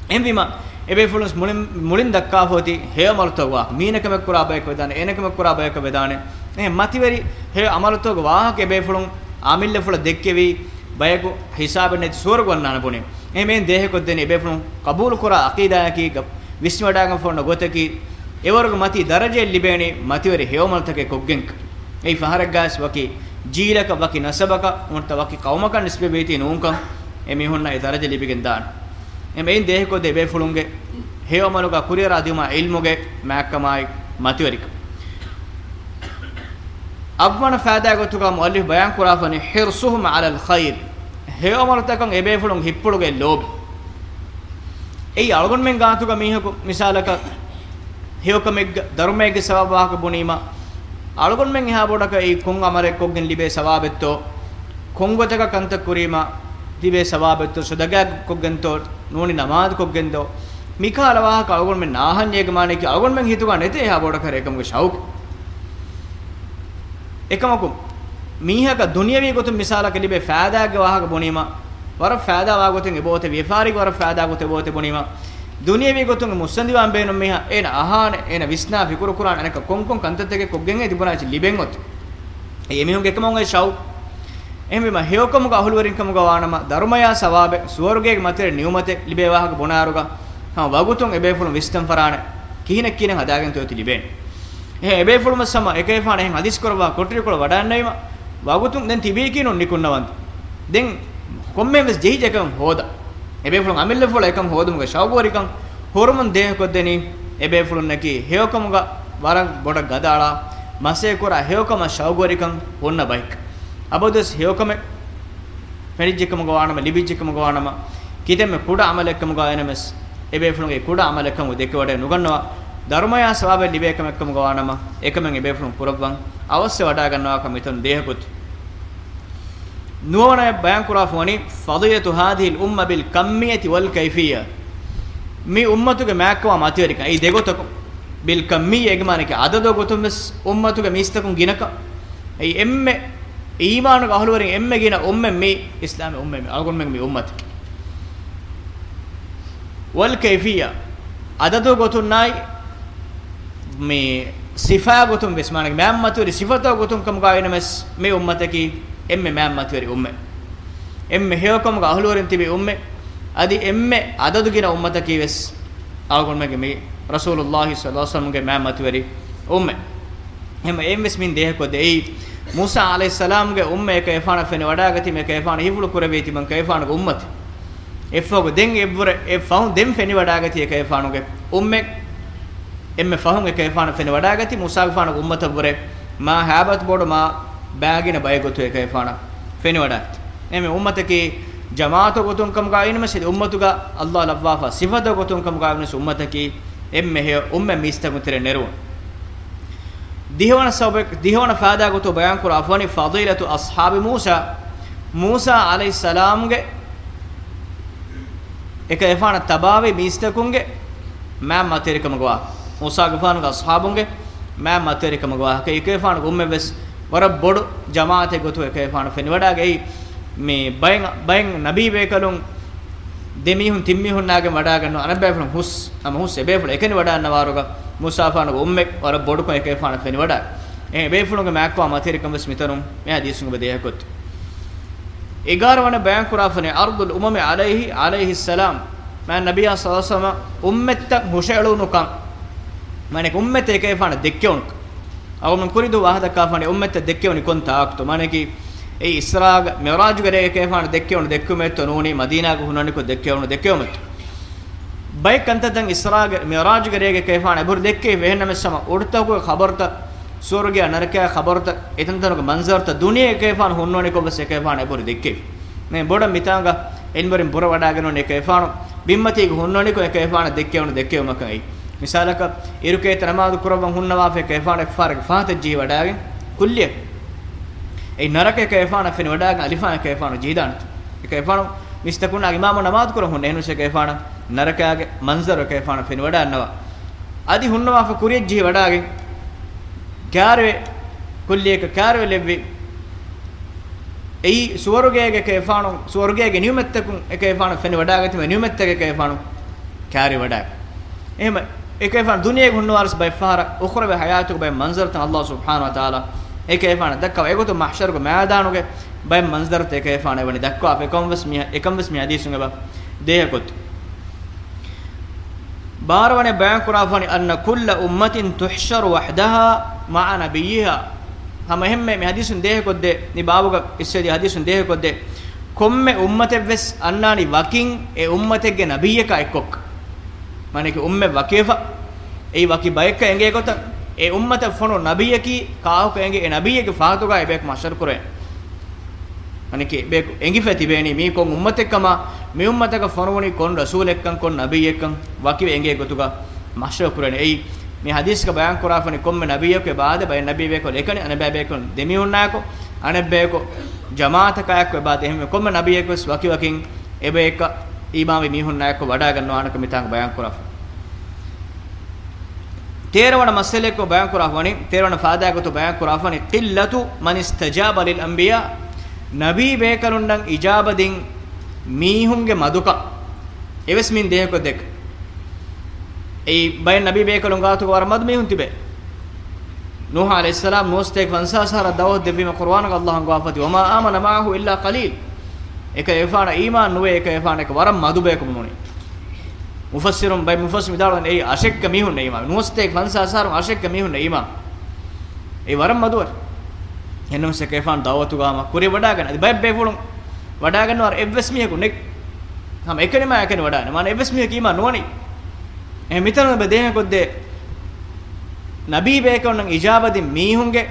އެހެންވީމަ، އެބޭފުޅުން މުޅިން، މުޅިން ދައްކާފަ އޮތީ ހެޔޮ ޢަމަލުތަކުގެ ވާހަކަ. މީނަ ކަމެއް ކުރާ ބަޔަކަށް ވެދާނެ، އޭނަ ކަމެއް ކުރާ ބަޔަކަށް ވެދާނެ. އެހެން މަތިވެރި ހެޔޮ ޢަމަލުތަކުގެ ވާހަކަ އެބޭފުޅުން އަމިއްލަފުޅަށް ދެއްކެވީ، ބަޔަކު ހިސާބެއް ނެތި ސުވަރުގެ ވަންނާނެ ބުނި. އެހެން ދޭހަކޮށްދޭނީ އެބޭފުޅުން ޤަބޫލުކުރާ ޢަޤީދާއަކީ، ވިސްނިވަޑާގެންފަ އޮންނަ ގޮތަކީ، އެވަރުގެ މަތީ ދަރަޖައެއް ލިބޭނީ މަތިވެރި ހެޔޮއަމަލުތަކެއް ކޮށްގެން. އެއީ ފަހަރެއްގައިސް ވަކި ޖީލަކަށް، ވަކި ނަސަބަކަށް، ނުވަތަ ވަކި ޤައުމަކަށް ނިސްބަތްވީތީ ނޫންކަން، އެ މީހުންނަށް އެ ދަރަޖަ ލިބިގެން ދާނެ. އެމެއިން ދޭހަކޮށްދޭ އެބޭފުޅުންގެ ހެޔޮއަމަލުގަ ކުރިއަރާ ދިޔުމާ ޢިލްމުގެ މާތްކަމާއި މަތިވެރިކަން. އަށްވަނަ ފައިދާ ގޮތުގަ މުއައްލިފް ބަޔާން ކުރާފަނީ، ޙިރްޞުހުމް ޢަލަލް ޚައިރް، ހެޔޮއަމަލުތަކަށް އެބޭފުޅުން ހިއްޕުޅުގެ ލޯބި. އެއީ އަޅުގަނޑުމެން ގާތުގަ މީހަކު މިސާލަކަށް ހެޔޮކަމެއްގަ ދަރުމައެއްގެ ސަވާބު ވާހަކަ ބުނީމަ، އަޅުގަނޑުމެން އެހާ ބޮޑަކަށް އެއީ ކޮން ޢަމަލެއް ކޮށްގެން ލިބޭ ސަވާބެއްތޯ، ކޮން ގޮތަކަށް ކަންތައް ކުރީމަ ލިބޭ ސަވާބެއްތޯ، ޞަދަޤާތް ކޮށްގެންތޯ، ނޫނީ ނަމާދު ކޮށްގެންތޯ، މިކަހަލަ ވާހަކަ އަޅުގަނޑުމެން ނާހަންޏޭގެ މާނައަކީ އަޅުގަނޑުމެން ހިތުގަ ނެތޭ އެހާ ބޮޑަކަށް އެކަމުގެ ޝައުޤު. އެކަމަކު، މީހަކަށް ދުނިޔަވީ ގޮތުން މިސާލަކަށް ލިބޭ ފައިދާގެ ވާހަކަ ބުނީމަ، ވަރަށް ފައިދާ ވާ ގޮތެއް އެބައޮތޭ، ވިޔަފާރީގެ ވަރަށް ފައިދާ ގޮތެއް އެބައޮތޭ ބުނީމަ، ދުނިޔަވީ ގޮތުން މުއްސަނދިވާން ބޭނުން މީހާ އޭނަ އަހާނެ، އޭނަ ވިސްނާ ފިކުރު ކުރާނެ، އަނެއްކާ ކޮންކޮން ކަންތައްތަކެއް ކޮށްގެން އެ ތިބުނާ އެއްޗެއް ލިބެން އޮތީ. އެ އެމީހުންގެ އެކަމަކު ޝައުޤު. އެހެންވީމަ ހެޔޮކަމުގަ އަހުލުވެރިންކަމުގަ ވާނަމަ، ދަރުމަޔާ ސަވާބެއް، ސުވަރުގޭގެ މަތިވެރި ނިޢުމަތެއް ލިބޭ ވާހަކަ ބުނާއިރުގަ، ހަމަ ވަގުތުން އެބޭފުޅުން ވިސްނަން ފަރާނެ، ކިހިނެއް ކިހިނެއް ހަދާގެންތޯ އޮތީ ލިބޭނެ. އެހެން އެބޭފުޅުން ވެސް ހަމަ އެކަލޭފާނު އެހެން ހަދީސް ކުރައްވާ ކޮޓަރިކޮޅު ވަޑައިގަންނަވީމަ، ވަގުތުން ދެން ތިބީކީ ނޫން ނިކުންނަވަން. ދެން ކޮންމެހެން ވެސް ޖެހިއްޖެ އެކަން ހޯދަން. އެބޭފުޅުން އަމިއްލަފުޅަށް އެކަން ހޯދުމުގެ ޝައުގުވެރިކަން ހުރުމުން ދޭހަކޮށްދެނީ، އެބޭފުޅުންނަކީ ހެޔޮކަމުގަ ވަރަށް ބޮޑަށް ގަދައަޅާ، މަސައްކަތް ކުރާ ހެޔޮކަމަށް ޝައުގުވެރިކަން ހުންނަ ބައެއް. އަބަދުވެސް ހެޔޮކަމެއް ފެނިއްޖެކަމުގަ ވާނަމަ، ލިބިއްޖެކަމުގަ ވާނަމަ، ކިތަންމެ ކުޑަ އަމަލެއްކަމުގަ އިނަމެސް، އެބޭފުޅުންގެ ކުޑަ އަމަލެއްކަމުގަ ދެކެވަޑައެއް ނުގަންނަވާ، ދަރުމަޔާ ސަވާބެއް ލިބޭ ކަމެއްކަމުގަ ވާނަމަ، އެކަމެއް އެބޭފުޅުން ކުރައްވަން އަވަސްވެ ވަޑައިގަންނަވާކަން މިތަނުން ދޭހަކޮށްދޭ. ނުވަވަނައަށް ބަޔާންކުރާފަވަނީ، فضيلة هذه الأمة بالكمية والكيفية. މި އުއްމަތުގެ މާތްކަމާ މަތިވެރިކަން. އެއީ ދެގޮތަކުން. بالكمية އޭގެ މާނައަކީ އަދަދު ގޮތުން ވެސް އުއްމަތުގެ މީސްތަކުން ގިނަކަން. އެއީ އެންމެ އީމާނުގެ އަހުލުވެރިން އެންމެ ގިނަ އުއްމަތް މީ އިސްލާމީ އުއްމަތް މީ. އަޅުގަނޑުމެން މި އުއްމަތަކީ. والكيفية، އަދަދު ގޮތުންނާއި މި ސިފާ ގޮތުން ވެސް، މާނަ މާތް މަތިވެރި ސިފަތައް ގޮތުން ކަމުގައި ނަމަސް މި އުއްމަތަކީ އެންމެ މާތް މަތިވެރި އުއްމަތް. އެންމެ ހެޔޮކަމުގަ އަހުލުވެރިން ތިބި އުއްމަތް. އަދި އެންމެ އަދަދު ގިނަ އުއްމަތަކީ ވެސް އަޅުގަނޑުމެންގެ މި ރަސޫލުﷲ ޞައްލަﷲ ޢަލައިހި ވަސައްލަމްގެ މާތް މަތިވެރި އުއްމަތް. އެހެން އެއިން ވެސް މިން ދޭހަކޮށްދޭ. އެއީ މޫސާ ޢަލައިހިއްސަލާމްގެ އުއްމަތް އެކަލޭފާނަށް ފެނިވަޑައިގަތީމަ، އެކަލޭފާނު ހިފުޅު ކުރެވި ތިމަން އެކަލޭފާނުގެ އުއްމަތެއް. އެއަށްފަހު ދެން އެއްވުރެ އެއް ފަހުން ދެން ފެނިވަޑައިގަތީ އެކަލޭފާނުގެ އުއްމަތް. އެންމެ ފަހުން އެކަލޭފާނު ފެނިވަޑައިގަތީ މޫސާގެފާނުގެ އުއްމަތަށްވުރެ މާ ހައިބަތު ބޮޑު މާ ބައިގިނަ ބައެއް ގޮތުން އެކަލޭފާނަށް ފެނިވަޑައިގަތީ. އެންމެ އުއްމަތަކީ ޖަމާޢަތު ގޮތުން ކަމުގައި ނަމަސް އުއްމަތުގަ ﷲ ލައްވާފަ ސިފަތައް ގޮތުން ކަމުގައި ނަމަސް އުއްމަތަކީ އެންމެ ހެޔޮ އުއްމަތް މީސްތަކުން ތެރެ ނެރުވުން. ދިހަވަނަ ސަބަބެއް، ދިހަވަނަ ފައިދާ ގޮތު ބަޔާން ކުރާ ފަވަނީ فضيلة أصحاب موسى. މޫސާ ޢަލައިހިއްސަލާމްގެ އެކަލޭފާނަށް ތަބާވި މީސްތަކުންގެ މާތް މަތިވެރިކަމުގެ ވާހަކަ. މޫސާގެފާނުގެ އަޞްޙާބުންގެ މާތް މަތިވެރިކަމުގެ ވާހަކަ. އެކަލޭފާނުގެ އުއްމަތް ވެސް ވަރަށް ބޮޑު ޖަމާޢަތެއް ގޮތުގަ އެކަލޭފާނު ފެނިވަޑައިގަތީ. މި ބައެއް، ބައެއް ނަބީ ބޭކަލުން ދެ މީހުން ތިން މީހުންނާގެން ވަޑައިގަންނަވާ، އަނެއް ބޭފުޅުން ހުސް، ހަމަ ހުސް އެބޭފުޅުން އެކަނި ވަޑައިގަންނަވާއިރުގަ މޫސާގެފާނުގެ އުއްމަތް ވަރަށް ބޮޑުކޮށް އެކަލޭފާނަށް ފެނިވަޑައި. އެ އެބޭފުޅުންގެ މާތްކަމާ މަތިވެރިކަން ވެސް މިތަނުން މި ޙަދީޘުން އެބަ ދޭހަކޮށްދޭ. އެގާރަ ވަނަ ބަޔާން ކުރާފަނީ عرض الأمم عليه عليه السلام. މާތް ނަބިއްޔާ ޞައްލަﷲ ޢަލައިހި ވަސައްލަމަ އުއްމަތްތައް ހުށައެޅުނުކަން. މާނައަކީ އުއްމަތެއް އެކަލޭފާނަށް ދެއްކެވުނުކަން. އަޅުގަނޑު ކުރިދު ވާހަކަ ދައްކާފަނީ އުއްމަތްތައް ދެއްކެވުނީ ކޮން ތާކުތޯ. މާނައަކީ އެއީ އިސްރާގެ މިޢުރާޖުގެ ރޭގަ އެކަލޭފާނަށް ދެއްކެވުނު ދެއްކުމެއްތޯ ނޫނީ މަދީނާގަ ހުންނަނިކޮށް ދެއްކެވުނު ދެއްކެވުމެއްތޯ. ބައެއް ކަންތައްތައް އިސްރާގެ މިޢުރާޖުގެ ރޭގަ އެކަލޭފާނަށް އެބަހުރި ދެއްކެވި. އެހެންނަމަވެސް ހަމަ އުޑުތަކުގެ ޚަބަރުތައް، ސުވަރުގެއާ ނަރަކައާ ޚަބަރުތައް، އެތަންތަނުގެ މަންޒަރުތައް، ދުނިޔެ އެކަލޭފާނު ހުންނަވަނިކޮށް ވެސް އެކަލޭފާނަށް އެބަހުރި ދެއްކެވި. މި ބޮޑަށް މިތާނގަ އެންމެ ބުރަ ވަޑައިގަންނަވަނީ އެކަލޭފާނު ބިންމަތީގަ ހުންނަވަނިކޮށް އެކަލޭފާނަށް ދެއްކެވުނު ދެއްކެވުމަކަށް އެއީ. މިސާލަކަށް އިރުކޭތަ ނަމާދު ކުރައްވަން ހުންނަވާފަ އެކަލޭފާނު އެއްފަހަރަކު ފަހަތަށް ޖެހި ވަޑައިގެން ކުއްލިއަކަށް އެއީ ނަރަކަ އެކަލޭފާނަށް ފެނިވަޑައިގެން އަލިފާން އެކަލޭފާނު ޖެހިދާނެތޯ. އެކަލޭފާނު މީސްތަކުންނާ އިމާމު ނަމާދު ކުރަން ހުންނަ. އެހެންވެސް އެކަލޭފާނަށް ނަރަކައިގެ މަންޒަރު އެކަލޭފާނަށް ފެނިވަޑައިގަންނަވާ. އަދި ހުންނަވާފަ ކުރިއަށް ޖެހި ވަޑައިގެން ކާރިވެ ކުއްލިއަކަށް ކާރިވެލެއްވި. އެއީ ސުވަރުގޭގެ އެކަލޭފާނު، ސުވަރުގޭގެ ނިޢުމަތްތަކުން އެކަލޭފާނަށް ފެނިވަޑައިގަތީމަ ނިޢުމަތްތަކެއް އެކަލޭފާނު ކާރިވަޑައި. އެހެން އެކަލޭފާނު ދުނިޔޭގަ ހުންނަވާރަސް ބައެއްފަހަރަށް އުޚްރަވީ ޙަޔާތުގެ ބައެއް މަންޒަރުތައް ﷲ ސުބްޙާނަހޫ ވަތަޢާލާ އެކަލޭފާނަށް ދައްކަވާ. އެގޮތުން މަޙްޝަރުގެ މައިދާނުގެ ބައެއް މަންޒަރުތައް އެކަލޭފާނަށް އެވަނީ ދައްކަވާފަ. އެކަމަށް ވެސް މި، އެކަން ވެސް މި ޙަދީޘުން އެބަ ދޭހަކޮށްދޭ. ފަހަރުވަނެ ބަޔާންކުރާފަނި، أن كل أمة تحشر وحدها مع نبيها. ހަމަ އެހެންމެ މި ހަދީސުން ދޭހަކޮށްދޭ، މި ބާބުގަ އިސްވެދި ހަދީސުން ދޭހަކޮށްދޭ، ކޮންމެ އުއްމަތެއްވެސް އަންނާނީ ވަކިން އެ އުއްމަތެއްގެ ނަބިއްޔަކާ އެއްކޮށް. މާނައަކީ އުއްމަތް ވަކިވެފަ، އެއީ ވަކި ބައެއްކަން އެނގޭ ގޮތަށް، އެ އުއްމަތަށް ފޮނު ނަބިއްޔަކީ ކާކު އެނގޭ، އެ ނަބިއްޔެއްގެ ފަހަތުގަ އެބަޔަކު މަޙްޝަރު ކުރޭ. އަނެކެ އެބަޔަކު އެނގިފަ ތިބޭނީ މީ ކޮން އުއްމަތެއްކަމާ، މި އުއްމަތަކަށް ފޮނުވުނީ ކޮން ރަސޫލެއްކަން، ކޮން ނަބިއްޔެއްކަން ވަކިވެ އެނގޭ ގޮތުގަ މަޙްޝަރު ކުރޭނެ. އެއީ މި ހަދީސްގަ ބަޔާން ކުރާފަނި ކޮންމެ ނަބިއްޔަކު އެބަ އާދޭ، ބައެއް ނަބީ ބޭކަލުން އެކަނި، އަނެއް ބައި ބޭކަލުން ދެމީހުންނާއެކު، އަނެއް ބަޔަކު ޖަމާއަތަކާއެކު އެބަ އާދޭ. އެހެންވެ ކޮންމެ ނަބިއްޔަކު ވެސް ވަކިވަކިން އެބަޔަކަށް އީމާންވި މީހުންނާއެކު ވަޑާގަންނަވާނެކަން މިތާނގަ ބަޔާން ކުރާފަ. ތޭރަވަނަ މައްސަލައެއްކޮށް ބަޔާން ކުރާފަ ވަނީ، ތޭރަވަނަ ފާއިދާ ގޮތު ބަޔާން ކުރާފަ ވަނީ، قلة من استجاب للأنبياء، ނަބީ ބޭކަލުންނަށް އިޖާބަ ދިން މީހުންގެ މަދުކަން. އެވެސް މީން ދޭހަކޮށްދެއްކަ. އެއީ ބައެއް ނަބީ ބޭކަލުން ގާތުގަ ވަރަށް މަދު މީހުން ތިބޭ. ނޫޙު ޢަލައިހިއްސަލާމް ނުވަސަތޭކަ ފަންސާސް އަހަރަށް ދަޢުވަތު ދެއްވީމަ ޤުރުއާނުގަ ﷲ އަންގަވާފަ ތި، وما آمن معه إلا قليل. އެކަލޭގެފާނަށް އީމާން ނުވޭ، އެކަލޭގެފާނަށް އެކަ ވަރަށް މަދު ބަޔަކު ނޫނީ. މުފައްސިރުން، ބައެއް މުފައްސިރުން ވިދާޅުވަނީ އެއީ އަށެއްގަ މީހުންނަށް އީމާން. ނުވަސަތޭކަ ފަންސާސް އަހަރުން އަށެއްގަ މީހުންނަށް އީމާން. އެއީ ވަރަށް މަދުވެރި. އެހެންނަމަވެސް އެކަލޭގެފާނު ދަޢުވަތުގަ ހަމަ ކުރިއަށް ވަޑާގަން. އަދި ބައެއް ބޭފުޅުން ވަޑާގަންނަވާ އެއްވެސް މީހަކު ނެތް. ހަމަ އެކަނިމާ އެކަނި ވަޑާނެ. މާނަ އެއްވެސް މީހަކު އީމާން ނުވަނީ. އެހެން މިތަނުން އެބަ ދޭހަކޮށްދޭ ނަބީ ބޭކަލުންނަށް އިޖާބަ ދިން މީހުންގެ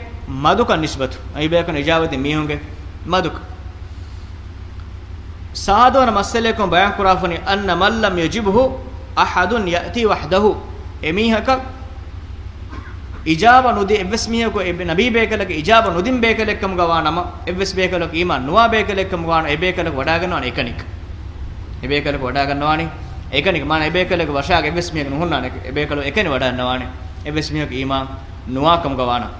މަދުކަން ނިސްބަތު. ނަބީ ބޭކަލުން އިޖާބަ ދިން މީހުންގެ މަދުކަން. ސާދަވަނަ މައްސަލައަކުން ބަޔާން ކުރާފަނި، أن من لم يجبه أحد يأتي وحده. އެމީހަކަށް އިޖާބަ ނުދި އެއްވެސް މީހަކު، އެ ނަބީ ބޭކަލަކަށް އިޖާބަ ނުދިން ބޭކަލެއްކަމުގަ ވާނަމަ، އެއްވެސް ބޭކަލަކު އީމާން ނުވާ ބޭކަލެއްކަމުގަ ވާނަމަ، އެ ބޭކަލަކު ވަޑާގަންނަވާނެ އެކަނިކަ. އެ ބޭކަލަކު ވަޑާގަންނަވާނެ އެކަނިކަ. މާނަ އެ ބޭކަލެއްގެ ވަށާގަ އެއްވެސް މީހަކު ނުހުންނާނެ. އެ ބޭކަލު އެކަނި ވަޑާންނަވާނެ. އެއްވެސް މީހަކު އީމާން ނުވާކަމުގަ ވާނަމަ.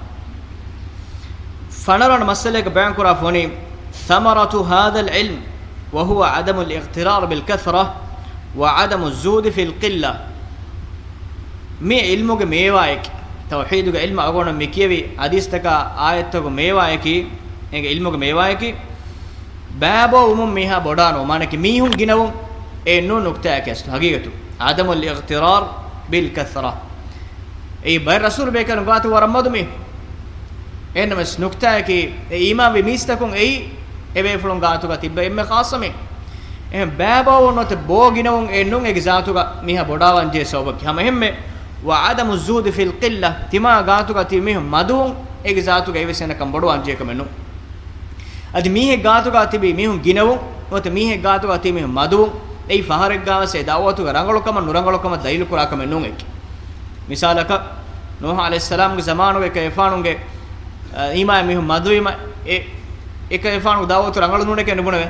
ފަނަރަ ވަނަ މައްސަލައަކަށް ބަޔާން ކުރާފަ ވަނީ، ثمرة هذا العلم وهو عدم الاغترار بالكثرة وعدم الزهد في القلة. މި ޢިލްމުގެ މޭވާއަކީ، ތައުޙީދުގެ ޢިލްމު އަޅުގަނޑު މި ކިޔެވި ޙަދީޘްތަކާ އާޔަތްތަކުގެ މޭވާއަކީ، އޭގެ ޢިލްމުގެ މޭވާއަކީ، ބައިބޯވުމުން މީހާ ބޮޑާނުވުން، މާނައަކީ މީހުން ގިނަވުން އެއްނޫން ނުކްތާއަކީ އަސްލު ޙަޤީޤަތު. عدم الاغترار بالكثرة. އެއީ ބައެއް ރަސޫލު ބޭކަލުން ގާތު ވަރަށް މަދު މީހުން. އެހެންނަމަވެސް ނުކްތާއަކީ، އެ އީމާންވި މީސްތަކުން އެއީ އެބޭފުޅުން ގާތުގަ ތިއްބެވި އެންމެ ޚާއްޞަ މީހުން. އެހެން ބައިބޯވުން ނުވަތަ ބޯ ގިނަވުން އެއްނޫން އޭގެ ޒާތުގަ މީހާ ބޮޑާވާން ޖެހޭ ސަބަބަކީ. ހަމަ އެހެންމެ، وعدم الزهد في القلة، ތިމާ ގާތުގަ ތިބި މީހުން މަދުވުން އޭގެ ޒާތުގަ އެއްވެސް ހެނަކަން ބޮޑުވާން ޖެހޭ ކަމެއް ނޫން. އަދި މީހެއް ގާތުގަ ތިބި މީހުން ގިނަވުން، ނުވަތަ މީހެއް ގާތުގަ ތިބި މީހުން މަދުވުން، އެއީ ފަހަރެއްގަވެސް އެ ދަޢުވަތުގެ ރަނގަޅުކަމަށް ނުރަނގަޅުކަމަށް ދަލީލު ކުރާ ކަމެއް ނޫން އެކި. މިސާލަކަށް، ނޫޙު ޢަލައިހިއްސަލާމްގެ ޒަމާނުގަ އެކަލޭގެފާނުގެ، އަ، އީމާން މީހުން މަދުވީމަ، އެ، އެކަލޭގެފާނުގެ ދަޢުވަތު ރަނގަޅު ނޫނެކޭ ނުބުނެވޭ.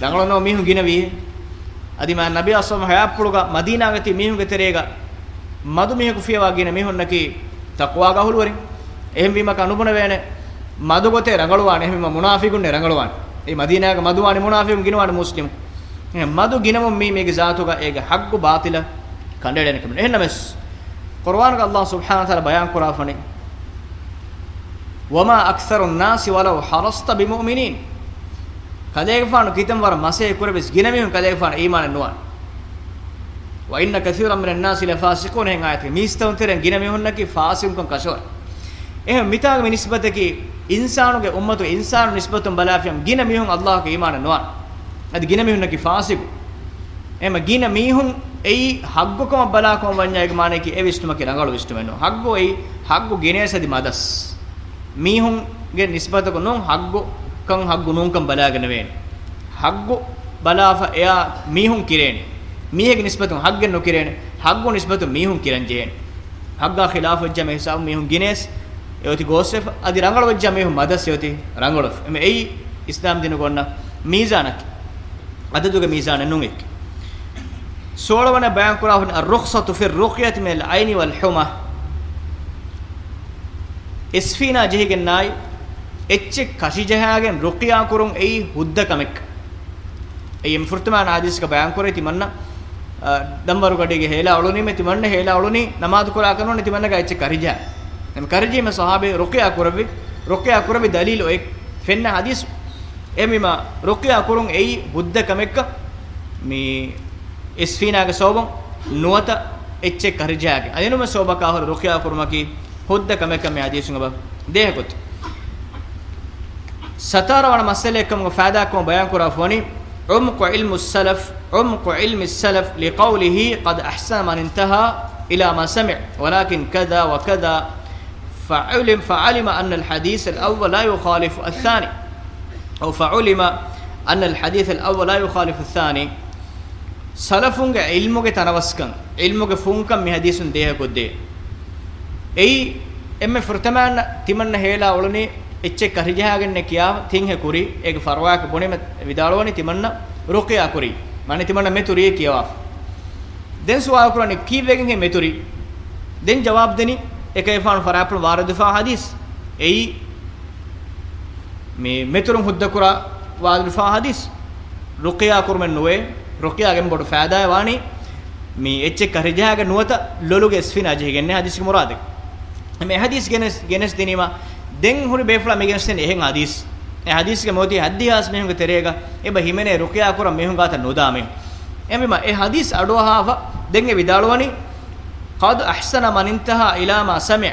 ރަނގަޅު ނުވަ މީހުން ގިނަވީ. އަދި މާ ނަބީ އަސްލަމް ޙަޔާތްޕުޅުގަ މަދީނާގަ ތިބި މީހުންގެ ތެރޭގަ މަދު މީހަކު ފިޔަވާ ގިނަ މީހުންނަކީ ތަޤްވާގެ އަހުލުވެރިން. އެހެންވީމަ ކަން ނުބުނެވޭނެ. މަދު ގޮތޭ ރަނގަޅުވާނެ. އެހެންވީމަ މުނާފިގުންނޭ ރަނގަޅުވާނެ. އެ މަދީނާގަ މަދުވާނެ މުނާފިގުން، ގިނަވާނެ މުސްލިމު. އެ މަދު ގިނަވުން މީ މީގެ ޒާތުގަ އޭގެ ޙައްޤު ބާޠިލަށް ކަނޑައެޅޭނެ ކަމެއް. އެހެންނަމަވެސް، ޤުރުއާނުގަ ﷲ ސުބްޙާނަހޫ ވަތަޢާލާ ބަޔާން ކުރާފަނި، وما أكثر الناس ولو حرصت بمؤمنين. ކަލޭގެފާނު ކިތަން ވަރަށް މަސޭ ކުރެވިސް ގިނަ މީހުން ކަލޭގެފާނު އީމާނެއް ނުވާނެ. وإن كثيرا من الناس لفاسقون ހެން އާޔަތެއް. މީސްތަކުން ތެރެއިން ގިނަ މީހުންނަކީ ފާސިޤުން ކަށަވަރު. އެހެން މިތާގެ މި ނިސްބަތަކީ އިންސާނުގެ އުއްމަތު އިންސާނު ނިސްބަތުން ބަލާފިޔަމް ގިނަ މީހުން ﷲ އީމާނެއް ނުވާނެ. އަދި ގިނަ މީހުންނަކީ ފާސިޤު. އެމަ ގިނަ މީހުން އެއީ ޙައްޤުކަމަށް ބަލާކަމަށް ވަންޏާ އޭގެ މާނައަކީ އެ ވިސްނުމަކީ ރަނގަޅު ވިސްނުމެއް ނޫން. ޙައްޤު އެއީ ޙައްޤު ގިނޭސް އަދި މަދަސް. މީހުންގެ ނިސްބަތަކު ނޫން ޙައްޤުކަން ޙައްޤު ނޫންކަން ބަލާގަނެވޭނެ. ޙައްޤު ބަލާފަ އެއާ މީހުން ކިރޭނެ. މީހެއްގެ ނިސްބަތުން ޙައްޤެއް ނުކިރޭނެ. ޙައްޤު ނިސްބަތުން މީހުން ކިރަން ޖެހޭނެ. ޙައްޤާ ޚިލާފުވެއްޖާ މި ހިސާބުން މީހުން ގިނޭސް އެ އޮތީ ގޯސްވެފަ. އަދި ރަނގަޅުވެއްޖާ މީހުން މަދަސް އެ އޮތީ ރަނގަޅުވެފަ. އެމަ އެއީ އިސްލާމް ދީނުގަ އޮންނަ މީޒާނަކީ. އަދަދުގެ މީޒާނެއް ނޫން އެއް. ސޯޅަވަނަ ބަޔާން ކުރާ ހުން الرخصة في الرقية من العين والحمى. އިސްފީނާ ޖެހިގެންނާއި އެއްޗެއް ކަށިޖަހާގެން ރުޤިޔާ ކުރުން އެއީ ހުއްދަ ކަމެއް. އެއީ ފުރަތަމަ ޙަދީޘްގަ ބަޔާން ކުރޭ ތިމަންނަ، އަ، ދަންވަރުގަޑީގެ ހޭލާ އުޅުނީމަ ތިމަންނަ ހޭލާ އުޅުނީ ނަމާދު ކުރާކަށް ނޫން ތިމަންނަގެ އެއްޗެއް ކަށިޖަހާ. އެމަ ކަށިޖެހީމަ ޞަޙާބީ ރުޤިޔާ ކުރެއްވި، ރުޤިޔާ ކުރެއްވި ދަލީލު އޮތް ފެންނަ ޙަދީޘް. އެމީމާ ރުޤިޔާ ކުރުން އެއީ ހުއްދަ ކަމެއްކަން މި އިސްފީނާގެ ސަބަބުން ނުވަތަ އެއްޗެއް ކަށިޖަހާގެން އަދި އެނޫންވެސް ސަބަބަކާ ހުރެ ރުޤްޔާ ކުރުމަކީ ހުއްދަ ކަމެއްކަން މި ޙަދީޘުން އެބަ ދޭހަކޮށް. ސަތާރަ ވަނަ މައްސަލައެއްކަމުގެ ފައިދާކޮށް ބަޔާންކުރާފަވަނީ، عمق علم السلف، عمق علم السلف لقوله قد أحسن من انتهى إلى ما سمع، ولكن كذا وكذا، فعلم، فعلم أن الحديث الأول لا يخالف الثاني، أو فعلم أن الحديث الأول لا يخالف الثاني. ސަލަފުންގެ ޢިލްމުގެ ތަނަވަސްކަން، ޢިލްމުގެ ފުންކަން މި ޙަދީޘުން ދޭހަކޮށްދޭ. އެއީ، އެންމެ ފުރަތަމަ ތިމަންނަ ހޭލާ އުޅުނީ އެއްޗެއް ކަށިޖަހާގެންނޭ ކިޔާ ތިން ހެކުރި، އޭގެ ފަރުވާއަކަށް ބުނީމަ ވިދާޅުވަނީ ތިމަންނަ ރުޤްޔާ ކުރީ. މާނަ ތިމަންނަ މެތުރިއޭ ކިޔަވާފަ. ދެން ސުވާލު ކުރަނީ ކީއްވެގެންހޭ މެތުރީ؟ ދެން ޖަވާބު ދެނީ އެކަލޭގެފާނު ފަރާތުން ވާރިދުވެފާ ޙަދީޘް. އެއީ، މި މެތުރުން ހުއްދަކުރާ ވާރިދުވެފާ ޙަދީޘް. ރުޤްޔާ ކުރުމެއް ނުވޭ. ރުޤްޔާގެ އެންމެ ބޮޑު ފައިދާއެއް ވާނީ މި އެއްޗެއް ކަށިޖަހާގެން ނުވަތަ ލޮލުގެ އިސްފިނާ ޖެހިގެންނޭ ޙަދީޘްގެ މުރާދެއް. މި ޙަދީޘް ގެނެސް، ގެނެސް ދިނީމަ ދެން ހުރި ބޭފުޅާ މި ގެނެސްދެނީ އެހެން ޙަދީޘް. އެ ޙަދީޘްގެ މިއޮތީ ހައްދިހާސް މީހުންގެ ތެރޭގަ އެބަ ހިމެނޭ ރުޤްޔާ ކުރަން މީހުން ގާތަށް ނުދާ މީހުން. އެހެންވީމަ އެ ޙަދީޘް އަޑުއަހާފަ ދެން އެ ވިދާޅުވަނީ، قد أحسن من انتهى إلى ما سمع.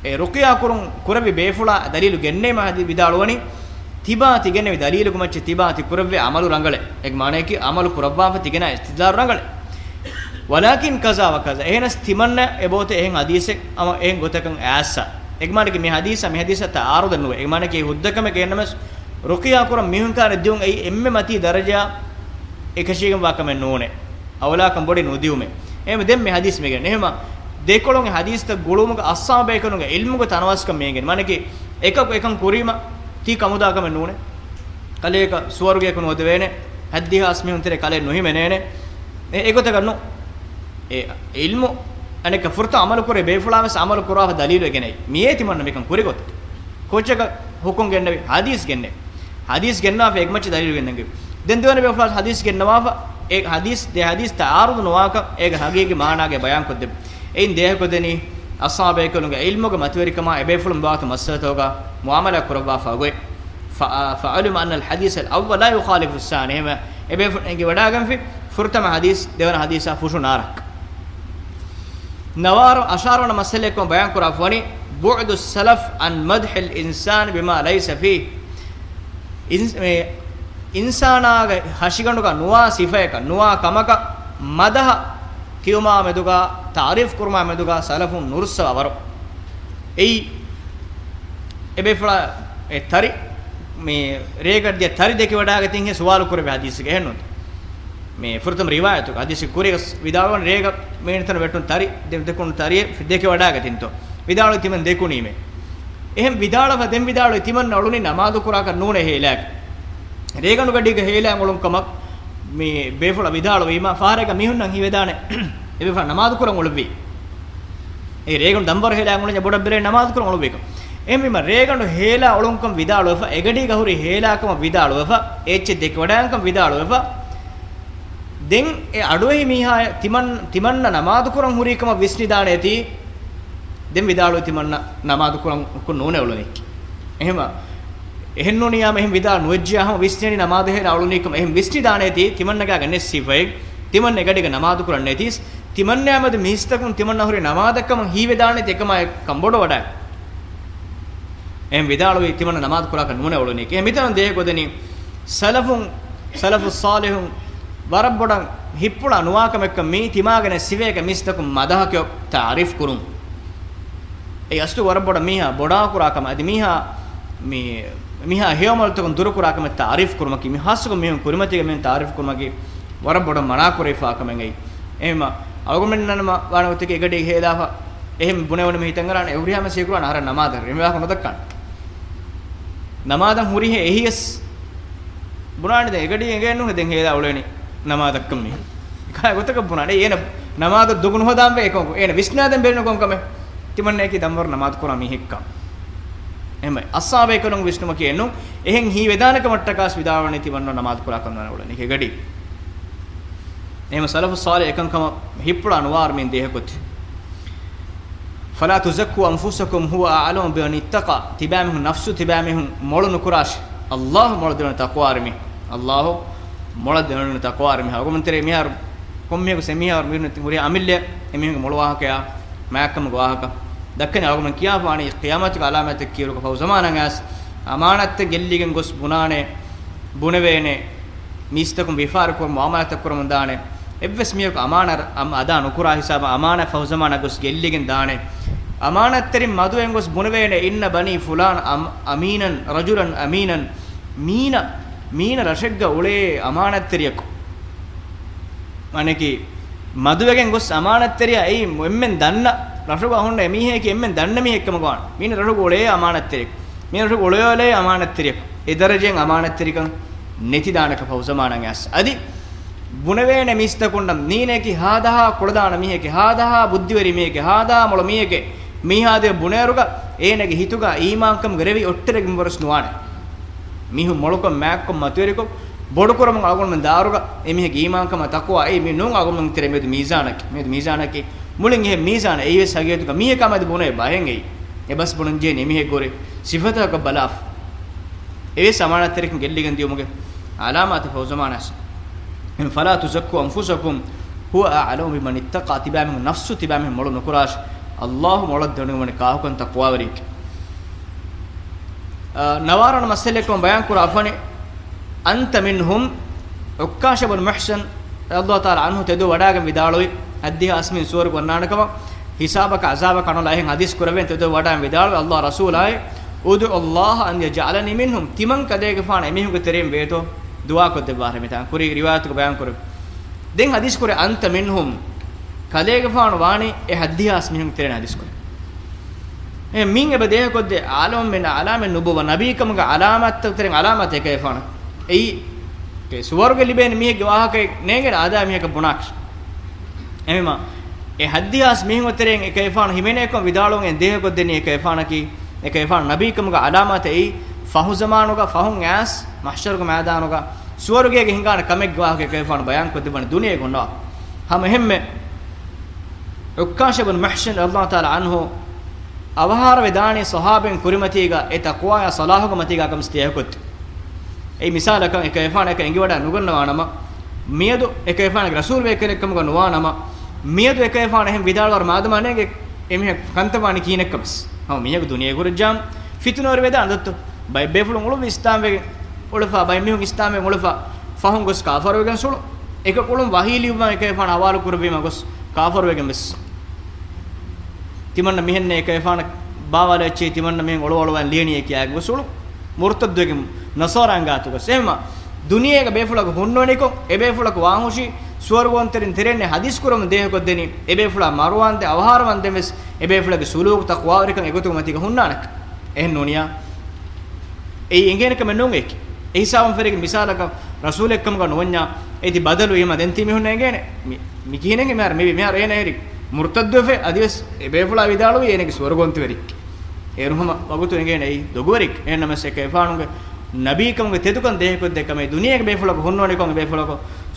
އެ ރުޤްޔާ ކުރުން ކުރެއްވި ބޭފުޅާ ދަލީލު ގެންނޭމަ ވިދާޅުވަނީ، ތިބާ ތިގެންނެވި ދަލީލުގެ މައްޗަށް ތިބާ ތި ކުރެއްވި ޢަމަލު ރަނގަޅޭ. އޭގެ މާނަޔަކީ ޢަމަލު ކުރައްވާފަ ތިގެނާ އިސްތިދްލާލު ރަނގަޅޭ. ولكن كذا وكذا. އެހެނަސް ތިމަންނަ އެބައޮތޭ އެހެން ޙަދީޘެއް އަމަ އެހެން ގޮތަކަށް އައިއްސަ. އޭގެ މާނަޔަކީ މި ޙަދީޘާ މި ޙަދީޘާ ތަޢާރުޟެއް ނުވޭ. އޭގެ މާނަޔަކީ ހުއްދަ ކަމެއް އެހެންނަމަވެސް ރުޤްޔާ ކުރަން މީހުން ކާރަށް ދިއުން އެއީ އެންމެ މަތީ ދަރަޖައާ އެކަށީގެންވާ ކަމެއް ނޫނޭ. އައުލާކަން ބޮޑެތި ނުދިއުމޭ. އެހެން ދެން މި ޙަދީޘް މިގެން. އެހެންމަ ދެކޮޅުން ޙަދީޘްތައް ގުޅުމުގަ އަޞްޙާބޭކަލުންގެ ޢިލްމުގެ ތަނަވަސްކަން މިގެން. މާނަޔަކީ އެކަކު އެކަން ކުރީމަ ތީ ކަމުދާ ކަމެއް ނޫނޭ. ކަލޭގެ ސުވަރުގެއަކު ނުވަދެވޭނެ. ހައްދިހާސް މީހުން ތެރޭ ކަލޭ ނުހިމެނޭނެ. އެ، އެގޮތަކަށް ނޫ. އެ ޢިލްމު އަނެއްކާ ފުރަތަމަ ޢަމަލު ކުރޭ ބޭފުޅާ ވެސް ޢަމަލު ކުރާފަ ދަލީލު އެ ގެނައީ. މިއޭ ތިމަންނަ މިކަން ކުރި ގޮތަށް. ކޯއްޗަކަށް ޙުކުމް ގެންނެވި؟ ޙަދީޘް ގެންނެވި. ޙަދީޘް ގެންނާފަ އެގެ މައްޗަށް ދަލީލު ގެންނަން. ދެން ދެވަނަ ބޭފުޅާ ޙަދީޘް ގެންނަވާފަ، އެ ޙަދީޘް، ދެ ޙަދީޘް ތަޢާރުޟު ނުވާކަން، އޭގެ ޙަޤީޤީ މާނާގެ ބަޔާން ކޮށްދެއްވި. އެއިން ދޭހަކޮށްދެނީ އަޞްޙާބޭކަލުންގެ ޢިލްމުގެ މަތިވެރިކަމާ، އެބޭފުޅުން ބާތު މައްސަލަތަކުގަ މުޢާމަލާ ކުރައްވާފަ ގޮތް. ފަ-، فعلم أن الحديث الأول لا يخالف الثاني. އެހެންވެ، އެބޭފުޅުން އެނގިވަޑާގެންފި، ފުރަތަމަ ޙަދީޘް ދެވަނަ ޙަދީޘާ ފުށުނާރަ. ނަވާރަ އަށާރަ ވަނަ މައްސަލައެއްކަމަށް ބަޔާންކުރާފަވަނީ، بعد السلف عن مدح الإنسان بما ليس فيه. އިން-، މެ-، އިންސާނާގެ ހަށިގަނޑުގަ ނުވާ ސިފައަކަށް، ނުވާ ކަމަކަށް މަދަޙަ ކިޔުމާ މެދުގަ، ތަޢުރީފް ކުރުމާ މެދުގަ ސަލަފުން ނުރުއްސަވާ ވަރު. އެއީ، އެބޭފުޅާ އެ ތަރި، މި ރޭގަ ދިޔަ ތަރި ދެކިވަޑާގަތިންހޭ ސުވާލު ކުރެވޭ ޙަދީޘެއް އެހެންނު. މި ފުރަތަމަ ރިވާޔަތުގަ ޙަދީޘެއް ކުރިޔަސް ވިދާޅުވަން ރޭގަ މީނިތަނަށް ވެއްޓުން ތަރި، ދެ-، ދެކުނު ތަރިއެއް ދެކިވަޑާގަތިންތޯ. ވިދާޅުވި ތިމަން ދެކުނީމޭ. އެހެން ވިދާޅުވެފަ ދެން ވިދާޅުވި ތިމަން އުޅުނީ ނަމާދު ކުރާކަށް ނޫނޭ ހޭލާކަށް. ރޭގަނޑު ގަޑީގަ ހޭލާ އުޅުން ކަމަށް މި ބޭފުޅަށް ވިދާޅުވީމަ، ފަހަރެއްގަ މީހުންނަށް ހީވެދާނެ އެބޭފުޅާ ނަމާދު ކުރަން އުޅުއްވީ. އެ ރޭގަނޑު ދަންވަރު ހޭލާ އުޅެންޏާ ބޮޑަށް ބެލޭ ނަމާދު ކުރަން އުޅުއްވީކަން. އެހެންވީމަ ރޭގަނޑު ހޭލާ އުޅުންކަން ވިދާޅުވެފަ، އެގަޑީގަ ހުރި ހޭލާކަމަށް ވިދާޅުވެފަ، އެއްޗެއް ދެކިވަޑާންކަން ވިދާޅުވެފަ، ދެން އެ އަޑުއެހި މީހާ ތިމަން-، ތިމަންނަ ނަމާދު ކުރަން ހުރީ ކަމަށް ވިސްނިދާނެތީ، ދެން ވިދާޅުވި ތިމަންނަ ނަމާދު ކުރަން ކު ނޫނޭ އުޅުނީ. އެހެންވީމަ، އެހެން ނޫނިއްޔާމަ އެހެން ވިދާޅު ނުވެއްޖިޔާ ހަމަ ވިސްނޭނީ ނަމާދު ހޭލާ އުޅުނީ ކަމަށް. އެހެން ވިސްނިދާނެތީ، ތިމަންނަގާގަ ނެއް ސިފައެއް، ތިމަންނަ އެގަޑީގަ ނަމާދު ކުރަން ނެތީސް، ތިމަންނައާ މެދު މީސްތަކުން ތިމަންނަ ހުރި ނަމާދަށް ކަމަށް ހީވެދާނެތީ އެކަމާ ކަންބޮޑުވަޑާ. އެހެން ވިދާޅުވީ ތިމަންނަ ނަމާދު ކުރާކަށް ނޫނޭ އުޅުނީ. އެހެން މިތަނުން ދޭހަކޮށްދެނީ ސަލަފުން، ސަލަފުއް ޞާލިޙުން ވަރަށް ބޮޑަށް ހިއްޕުޅާ ނުވާކަމެއްކަން މީ ތިމާގެ ނެއް ސިފައެއްގެ މީސްތަކުން މަދަޙަކޮށް ތަޢުރީފް ކުރުން. އެ އަސްލު ވަރަށް ބޮޑަށް މީހާ ބޮޑާ ކުރާ ކަމަށް އަދި މީހާ މި-، މީހާ ހެޔޮ ޢަމަލުތަކުން ދުރު ކުރާ ކަމެއް ތަޢުރީފް ކުރުމަކީ މި ޚާއްޞަކޮށް މީހުން ކުރިމަތީގަ މީހުން ތަޢުރީފް ކުރުމަކީ ވަރަށް ބޮޑަށް މަނާ ކުރެވިފާ ކަމެއް އެއީ. އެހެންވީމަ އަޅުގަނޑުމެން ނަމަ ވާނެ ގޮތަކީ އެގަޑީ ހޭލާފަ އެހެން ބުނެވުނު މި ހިތަށް އަރާނެ އެ ހުރިހާ މީހަކު ނުދައްކާނެ. އެންމެ ވާހަކަ ނުދައްކާނެ. ނަމާދަށް ހުރިހެން އެހިޔަސް ބުނާނެ ދެން އެގަޑީ އެނގޭނުހެ ދެން ހޭލާ އުޅޭނީ ނަމާދަށްކަން މީ. ކާ ގޮތަކަށް ބުނާނެ. އޭނަ ނަމާދަށް ދޮގު ނުހަދާންވެ އެކަމަކު. އޭނަ ވިސްނާދެން ބޭނުން ކޮންކަމެއް؟ ތިމަންނައަކީ ދަންވަރު ނަމާދު ކުރާ މީހެއްކަން. އެހެންވެ، އަޞްޙާބޭކަލުން ވިސްނުމަކީ އެއްނު. އެހެން ހީވެދާނެ ކަމަށްޓަކާސް ވިދާޅުވަނީ ތިމަންނަ ނަމާދު ކުރާކަށް ނުވާނެ އުޅެނީ އެގަޑީ. އެހެންވެ، ސަލަފުއް ޞާލިޙް އެކަންކަމަށް ހިއްޕުޅާ ނުވާއިރު މިއިން ދޭހަކޮށް. فلا تزكوا أنفسكم هو أعلم بمن اتقى. ތިބާމީހުން ނަފްސު ތިބާމީހުން މޮޅު ނުކުރާށި. ﷲ މޮޅަށް ދެވޭނެ ތަޤްވާވާ މީހާ. ﷲ މޮޅަށް ދެވޭނެ ތަޤްވާވާ މީހާ. އަޅުގަނޑުމެން ތެރޭ މިހާރު ކޮންމެހެން ގޮސް އެމީހާ މީހުން ހުރި އަމިއްލަ އެމީހުންގެ މޮޅު ވާހަކަޔާ މާތްކަމުގެ ވާހަކަ ދައްކަނީ. އަޅުގަނޑު ކިޔާފާނީ ޤިޔާމަތުގެ އަލާމާތެއް ކިޔުރުގަ ފަހު ޒަމާނަށް އައިސް އަމާނަތްތައް ގެއްލިގެން ގޮސް ބުނާނެ، ބުނެވޭނެ، މީސްތަކުން ވިޔަފާރި ކުރަމުން މުއާމަލާތައް ކުރަމުން ދާނެ، އެއްވެސް މީހަކު އަމާނަ އަމް އަދާ ނުކުރާ ހިސާބަށް އަމާނަ ފަހު ޒަމާނަށް ގޮސް ގެއްލިގެން ދާނެ. އަމާނަތްތެރިން މަދުވެގެން ގޮސް ބުނެވޭނެ، އިންނަ ބަނީ ފުލާން އަމް، އަމީނަން، ރަޖުލަން އަމީނަން، މީނަ، މީނަ ރަށެއްގަ އުޅޭ އަމާނަތްތެރިޔަކު. މާނައަކީ، މަދުވެގެން ގޮސް އަމާނަތްތެރިޔާ އެއީ އެންމެން ދަންނަ، ރަށުގަ ހުންނަ އެމީހަކީ އެންމެން ދަންނަ މީހެއް ކަމަށް ވާނެ. މީނަ ރަށުގަ އުޅޭ އަމާނަތްތެރިޔަކު. މީނަ ރަށުގަ އުޅޭ އަމާނަތްތެރިޔަކު. އެ ދަރަޖައިން އަމާނަތްތެރިކަން ނެތިދާނެކަ ފަހު ޒަމާނަށް އައިސް. އަދި ބުނެވޭނެ މީސްތަކުންނަށް މީނައަކީ ހާދަހާ ކުޅަދާނަ މީހެކޭ، ހާދަހާ ބުއްދިވެރި މީހެކޭ، ހާދަހާ މޮޅު މީހެކޭ، މީހާ ދެ ބުނޭއިރުގަ އޭނަގެ ހިތުގަ އީމާންކަމުގެ ރެވި އޮއްޓެރެގެން ވަރަސް ނުވާނެ. މީހުން މޮޅުކޮށް މާތްކޮށް މަތިވެރިކޮށް ބޮޑުކުރަމުން އަޅުގަނޑުމެން ދާއިރުގަ އެމީހެއްގެ އީމާންކަމާ ތަޤްވާ އެއީ މި ނޫން އަޅުގަނޑުމެން ތެރޭ މިއަދު މީޒާނަކީ. މިއަދު މީޒާނަކީ މުޅިން އެހެން މީޒާނެއް. އެއީވެސް ހަގީގަތުގަ މީހަކާ މެދު ބުނޭ ބަހެއް އެއީ. އެ ބަސް ބުނަންޖެހޭނީ އެމީހެއްގެ ހުރި ސިފަތަކަށް ބަލާފަ. އެވެސް އަމާނަތްތެރިކަން ގެއްލިގެން ދިޔުމުގެ އަލާމާތެއް ފަހު ޒަމާނަށް. އެހެން، فلا تزكوا أنفسكم هو أعلم بمن اتقى، ތިބާމީހުން ނަފްސު ތިބާމީހުން މޮޅު ނުކުރާށި، ﷲ މޮޅަށް ދެނެވެނީ ކާކުކަން ތަޤްވާވެރިއެކޭ. އާ، ނަވާރަނަ މައްސަލައެއްކަމަށް ބަޔާން ކުރާ އަފަނި، أنت منهم، ޢުއްކާޝަ ބުން މިޙްޞަން، ރަޟިޔަﷲ ތަޢާލާ ޢަންހު ތެދު ވަޑާގެން ވިދާޅުވި، ހައްދިހާސް މީހުން ސުވަރުގެ އޮންނާނެ ކަމަށް، ހިސާބަކަށް ޢަޒާބަކަށް އަންނަ އެހެން ޙަދީޘް ކުރެވެން ތެދު ވަޑާގެން ވިދާޅުވި، ﷲ ރަސޫލާއި، ادعوا الله أن يجعلني منهم، ތިމަން ކަލޭގެފާނު އެމީހުންގެ ތެރެއިން ވޭތޯ ދުޢާ ކޮށްދެއްވާށޭ މިތާ. ކުރީ ރިވާޔަތުގަ ބަޔާން ކުރެވި. ދެން ޙަދީޘް ކުރޭ، أنت منهم، ކަލޭގެފާނު ވާނީ އެ ހައްދިހާސް މީހުން ތެރެއިން ޙަދީޘް ކުރޭ. އެ މިން އެބަ ދޭހަކޮށްދޭ އާލަމުން މިން އަޢްލާމި ނުބުއްވަ ނަބީކަމުގެ ޢަލާމާތްތައް ތެރެއިން ޢަލާމާތެއް އެކަލޭގެފާނަށް. އެއީ، އެ ސުވަރުގެ ލިބޭނެ މީހެއްގެ ވާހަކައެއް ނޭނގޭނެ އާދައި މީހަކަށް ބުނާކަށް. އެހެންވީމާ، އެ ހައްދިހާސް މީހުންގެ ތެރެއިން އެކަލޭގެފާނު ހިމެނޭކަން ވިދާޅުވަން އެ ދޭހަކޮށްދެނީ އެކަލޭގެފާނަކީ، އެކަލޭގެފާނު ނަބީކަމުގެ ޢަލާމާތެއް އެއީ، ފަހު ޒަމާނުގަ ފަހުން އައިސް މަޙްޝަރުގެ މައިދާނުގަ ސުވަރުގޭގަ ހިނގާނެ ކަމެއްގެ ވާހަކަ އެކަލޭގެފާނު ބަޔާން ކޮށްދެއްވަނީ ދުނިޔޭގަ އޮންނަވާ. ހަމަ އެހެންމެ ޢުއްކާޝަ ބުން މިޙްޞަން ރަޟިޔަﷲ ތަޢާލާ ޢަންހު އަވަހާރަވެދާނީ ޞަޙާބީން ކުރިމަތީގަ އެ ތަޤްވާއާ ޞަލާޙުގެ މަތީގަ ކަމަށް ދޭހަކޮށް. އެއީ މިސާލަކަށް އެކަލޭގެފާނަށް އެކަން އެނގިވަޑައި ނުގަންނަވާނަމަ، މިއަދު އެކަލޭގެފާނަކީ ރަސޫލު ވެހިކަލެއްކަމުގަ ނުވާނަމަ، މިއަދު އެކަލޭގެފާނު އެހެން ވިދާޅުވާ މާދަމާ ނޭނގެ އެމީހަކު ކަންތައް ވާނީ ކިހިނެއްކަމަސް. ހަމަ މީހަކު ދުނިޔޭގަ ހުރެއްޖާމު ފިތުނަވެރިވެދާނެ ދޯ. ބައެއް ބޭފުޅުން އުޅުއްވި އިސްލާމްވެގެން އުޅެފަ، ބައެއް މީހުން އިސްލާމްވެގެން އުޅެފަ، ފަހުން ގޮސް ކާފަރުވެގެން އުޅުނު. އެކަކު އުޅުން ވަޙީ ލިޔުއްވާ އެކަލޭގެފާނު ހަވާލު ކުރެއްވީމަ ގޮސް ކާފަރުވެގެން ވެސް. ތިމަންނަ މިހެންނޭ އެކަލޭގެފާނަށް ބާވާލަ އެއްޗެހި ތިމަންނަ މިހެން އޮޅުވާލަން ލިޔަނީ އޭ ކިޔާގެން ގޮސް އުޅުނު. މުރުތައްދުވެގެން ނަޞާރާން ގާތުގަ. އެހެންވީމާ ދުނިޔޭގަ ބޭފުޅަކު ހުންނަވަނިކޮށް، އެ ބޭފުޅަކު ވާހުށި ސުވަރުގަވަންތެރިން ތެރެއިން ޙަދީޘް ކުރަމުން ދޭހަކޮށްދެނީ، އެ ބޭފުޅާ މަރުވާންދެން އަވަހާރަވަންދެން ވެސް އެ ބޭފުޅަކު ސުލޫކު ތަޤްވާވެރިކަން އެގޮތުގެ މަތީގަ ހުންނާނެކަން. އެހެން ނޫނިޔާ. އެއީ އެނގޭނެ ކަމެއް ނޫން އެކި. އެ ހިސާބުން ފެށިގެން މިސާލަކަށް ރަސޫލެއްކަމުގަ ނުވަންޏާ އޭތި ބަދަލު އެހެން ދެން ތި މީހުންނަށް އެނގޭނެ. މި، މި ކިހިނެއް މިހާރު މިވީ؟ މިހާރު އޭނަ އެހެރީ މުރުތައްދުވެފަ އަދިވެސް އެ ބޭފުޅާ ވިދާޅުވީ އޭނަގެ ސުވަރުގަވަންތަވެރި. އޭރު ހަމަ ވަގުތު އެނގޭނެ އެއީ ދޮގުވެރި. އެހެންނަމަވެސް އެކަލޭގެފާނުގެ ނަބީކަމުގެ ތެދުކަން ދޭހަކޮށްދޭ ކަމެއް ދުނިޔޭގެ ބޭފުޅަކު ހުންނަވަނިކޮށް އެ ބޭފުޅަކު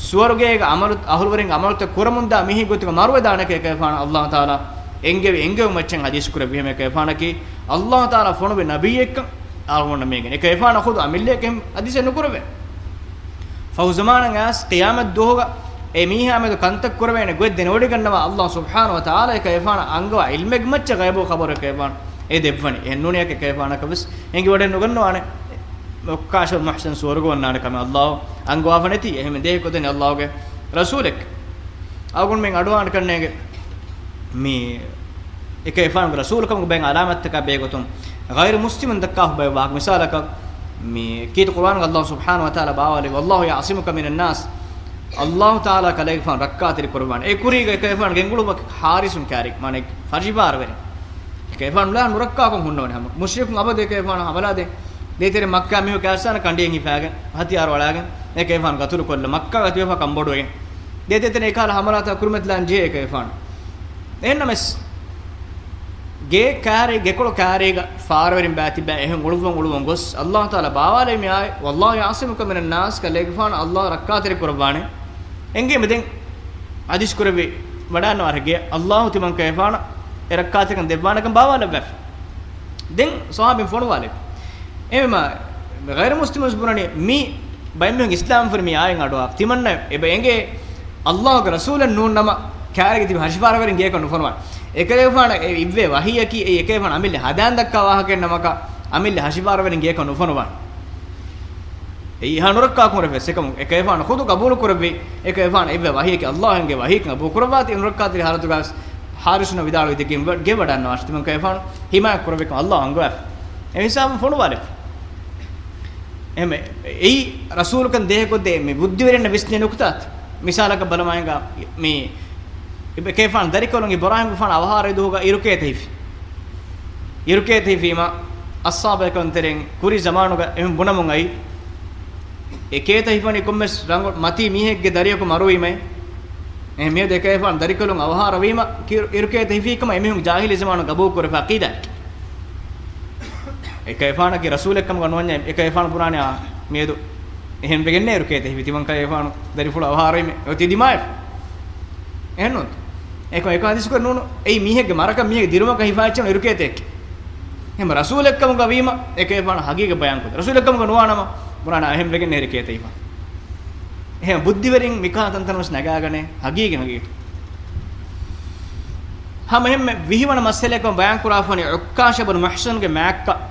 ސުވަރުގޭގެ ޢަމަލު، އަހުލުވެރިންގެ ޢަމަލުތައް ކުރަމުންދާ މީހެއް ގޮތުގަ މަރުވެދާނެކަން އެކަލޭގެފާނަށް ﷲ ތަޢާލާ އެންގެވި، އެންގެވުމަށް ޙަދީޘް ކުރެއްވި ހަމަ އެކަލޭގެފާނަކީ ﷲ ތަޢާލާ ފޮނުވި ނަބިއްޔެއްކަން އަޅުގަނޑަށް މި އެނގޭނެ. އެކަލޭގެފާނަށް ޚުދު އަމިއްލައަކަށް އެހެން ޙަދީޘެއް ނުކުރެވޭ. ފަހު ޒަމާނަށް އައިސް ޤިޔާމަތް ދުވަހުގަ އެ މީހާ މެދު ކަންތައް ކުރެވޭނެ ގޮތް ދެނެވޮޑިގަންނަވާ ﷲ ސުބްޙާނަހޫ ވަތަޢާލާ އެކަލޭގެފާނަށް އަންގަވާ ޢިލްމެއްގެ މައްޗަށް ޣައިބު ޚަބަރު އެކަލޭގެފާނަށް އެ ދެއްވަނީ. އެހެން ނޫނިޔާ އެކަލޭގެފާނަކަށް ވެސް އެނގިވަޑައެއް ނުގަންނަވާނެ ޢުއްކާޝަ މުޙްޞަން ސުވަރުގަ ވަންނާނެ ކަމެއް ﷲ އަންގަވާފަ ނެތީ. އެހެން ދޭހަކޮށްދެނީ ﷲގެ ރަސޫލެއް. އަޅުގަނޑުމެން އަޑުއަހާނެ ކަންނޭނގެ މި އެކަލޭގެފާނުގެ ރަސޫލުކަމުގެ ބައެއް ޢަލާމާތްތަކާ ބެހޭގޮތުން ޣައިރު މުސްލިމުން ދައްކާފަ ބައެއް ވާހަކަ. މިސާލަކަށް، މި ކީރިތި ޤުރުއާނުގަ ﷲ ސުބްޙާނަހޫ ވަތަޢާލާ ބާވާލި، "والله يعصمك من الناس." ﷲ ތަޢާލާ ކަލޭގެފާނު ރައްކާތެރި ކުރައްވާނެ. އެ ކުރީގަ އެކަލޭގެފާނު ގެންގުޅުއްވަކީ ޙާރިސުން ކާރި، މާނަ ފަށިފާރުވެރިން. އެކަލޭގެފާނު ނުރައްކާކޮށް ހުންނަވަނީ ހަމަ. މުޝްރިކުން އަބަދު އެކަލޭގެފާނު ހަމަލާދޭ. ދޭތެރޭ މައްކާ މީހުން ކާއްސާނަ ކަނޑިއެއް ހިފާގެން، ހަތިޔާރު އަޅާގެން އެކަލޭގެފާނު ގަތުލު ކޮށްލަ، މައްކާގަ ތިބޭފުޅާ ކަނބޮޑުވެގެން. ދޭތެރޭ ތަނެއް އެކަހަލަ ހަމަލާތައް ކުރިމަތިލާން ޖެހޭ އެކަލޭގެފާނު. އެހެންނަމަވެސް، ގޭ ކާރި، ގެކޮޅު ކާރީގަ ފާރުވެރިން ބާތިބާ އެހެން އުޅުއްވަން އުޅުއްވަން ގޮސް، ﷲ ތަޢާލާ ބާވާލެވި މި އާޔަތް، "والله يعصمك من الناس" ކަލޭގެފާނު ﷲ ރައްކާތެރި ކުރައްވާނެ. އެނގޭ މި ދެން ޙަދީޘް ކުރެއްވި ވަޑާންނަވާ ގޭ ﷲ ތިމަން ކަލޭގެފާނަށް އެ ރައްކާތެރިކަން ދެއްވާނެކަން ބާވާލައްވާފަ. ދެން ޞަޙާބީން ފޮނުވާލެވި. އެހެންވީމާ، ޣައިރު މުސްލިމުން ވެސް ބުނަނީ މި ބައެއް މީހުން އިސްލާމް ފުރި މި އާޔަތް އަޑުއަހާފަ. ތިމަންނަ އެބަ އެނގޭ އައްލާހުގެ ރަސޫލެއް ނޫން ނަމަ، ކާރިގެ ތިބި ހަށިފާރަވެރިން ގެޔަކަށް ނުފޮނުވާނެ. އެކަލޭގެފާނަށް އެ އިއްވޭ ވަޙީއަކީ، އެ އެކަލޭގެފާނު އަމިއްލަ ހަދާން ދައްކާ ވާހަކައެއް ނަމަކަށް، އަމިއްލަ ހަށިފާރަވެރިން ގެޔަކަށް ނުފޮނުވާނެ. އެއީ އެހާ ނުރައްކާ ކުރެވެސް އެކަމު އެކަލޭގެފާނު ޚުދު ޤަބޫލު ކުރެއްވި، އެކަލޭގެފާނު އިއްވޭ ވަޙީއަކީ އައްލާހުގެ ވަޙީއަކީ ޤަބޫލު ކުރައްވާތީ، އެ ނުރައްކާތެރި ޙާލަތުގަވެސް ޙާރިސުން ވިދާޅުވި ދެ ގެ، ގެއްވަޑަންނަވާށި ތިމަން ކަލޭގެފާނު ޙިމާޔަތް ކުރެއްވިކަން އައްލާހު އަންގަވާފަ. އެ ހިސާބުން ފޮނުވާލެއްވި. އެހެން އެއީ ރަސޫލުކަން ދޭހަކޮށްދޭ މި ބުއްދިވެރިންނަށް ވިސްނޭ ނުކުތާތައް. މިސާލަކަށް ބަލަމާ ހިނގާ މި އެކަލޭގެފާނު ދަރިކޮޅުން އިބްރާހީމްގެފާނު އަވަހާރަވި ދުވަހުގަ އިރުކޭތަ ހިފި. އިރުކޭތަ ހިފީމަ އައްޞާބޭކަލުން ތެރެއިން ކުރީ ޒަމާނުގަ އެމީހުން ބުނަމުން އައީ، އެ ކޭތަ ހިފަނީ ކޮންމެސް ރަނގަޅު މަތީ މީހެއްގެ ދަރިޔަކު މަރުވީމައޭ. އެހެން މިއަދު އެކަލޭގެފާނު ދަރިކޮޅުން އަވަހާރަވީމަ ކި، އިރުކޭތަ ހިފީ ކަމަށް އެމީހުން ޖާހިލީ ޒަމާނު ގަބޫލު ކުރެފަ އަޤީދާއެއް. އެކަލޭގެފާނަކީ ރަސޫލެއް ކަމުގަ ނުވަންޏާ، އެކަލޭގެފާނު ބުނާނެ އާ، މިއަދު އެހެން ވެގެންނޭ އިރުކޭތަ ހިފީ، ތިމަން ކަލޭގެފާނު ދަރިފުޅު އަވަހާރަވީމެ އޮތީ ދިމާވެފަ. އެހެންނޫންތަ؟ އެކަ، އެކަ ހަދީސްކޮށް ނޫނު. އެއީ މީހެއްގެ މަރަކަށް މީހެއްގެ ދިރުމަކަށް ހިފާ އެއްޗެއް ނޫން އިރުކޭތައެއް. އެހެން ރަސޫލެއް ކަމުގަ ވީމަ އެކަލޭގެފާނު ހަގީގަތް ބަޔާން ކުރޭ. ރަސޫލެއް ކަމުގަ ނުވާނަމަ ބުނާނެ އެހެން ވެގެން އިރުކޭތަ ހިފާ. އެހެން ބުއްދިވެރިން މިކަހަލަ ތަންތަނަށް ވެސް ނަގާގަނޭ ހަގީގަތް ހަގީގަތު. ހަމަ އެހެންމެ ވިހިވަނަ މައްސަލައަކަށް ބަޔާން ކުރާފަނި ޢުއްކާޝަ ބުން މިޙްޞަންގެ މާތްކަން.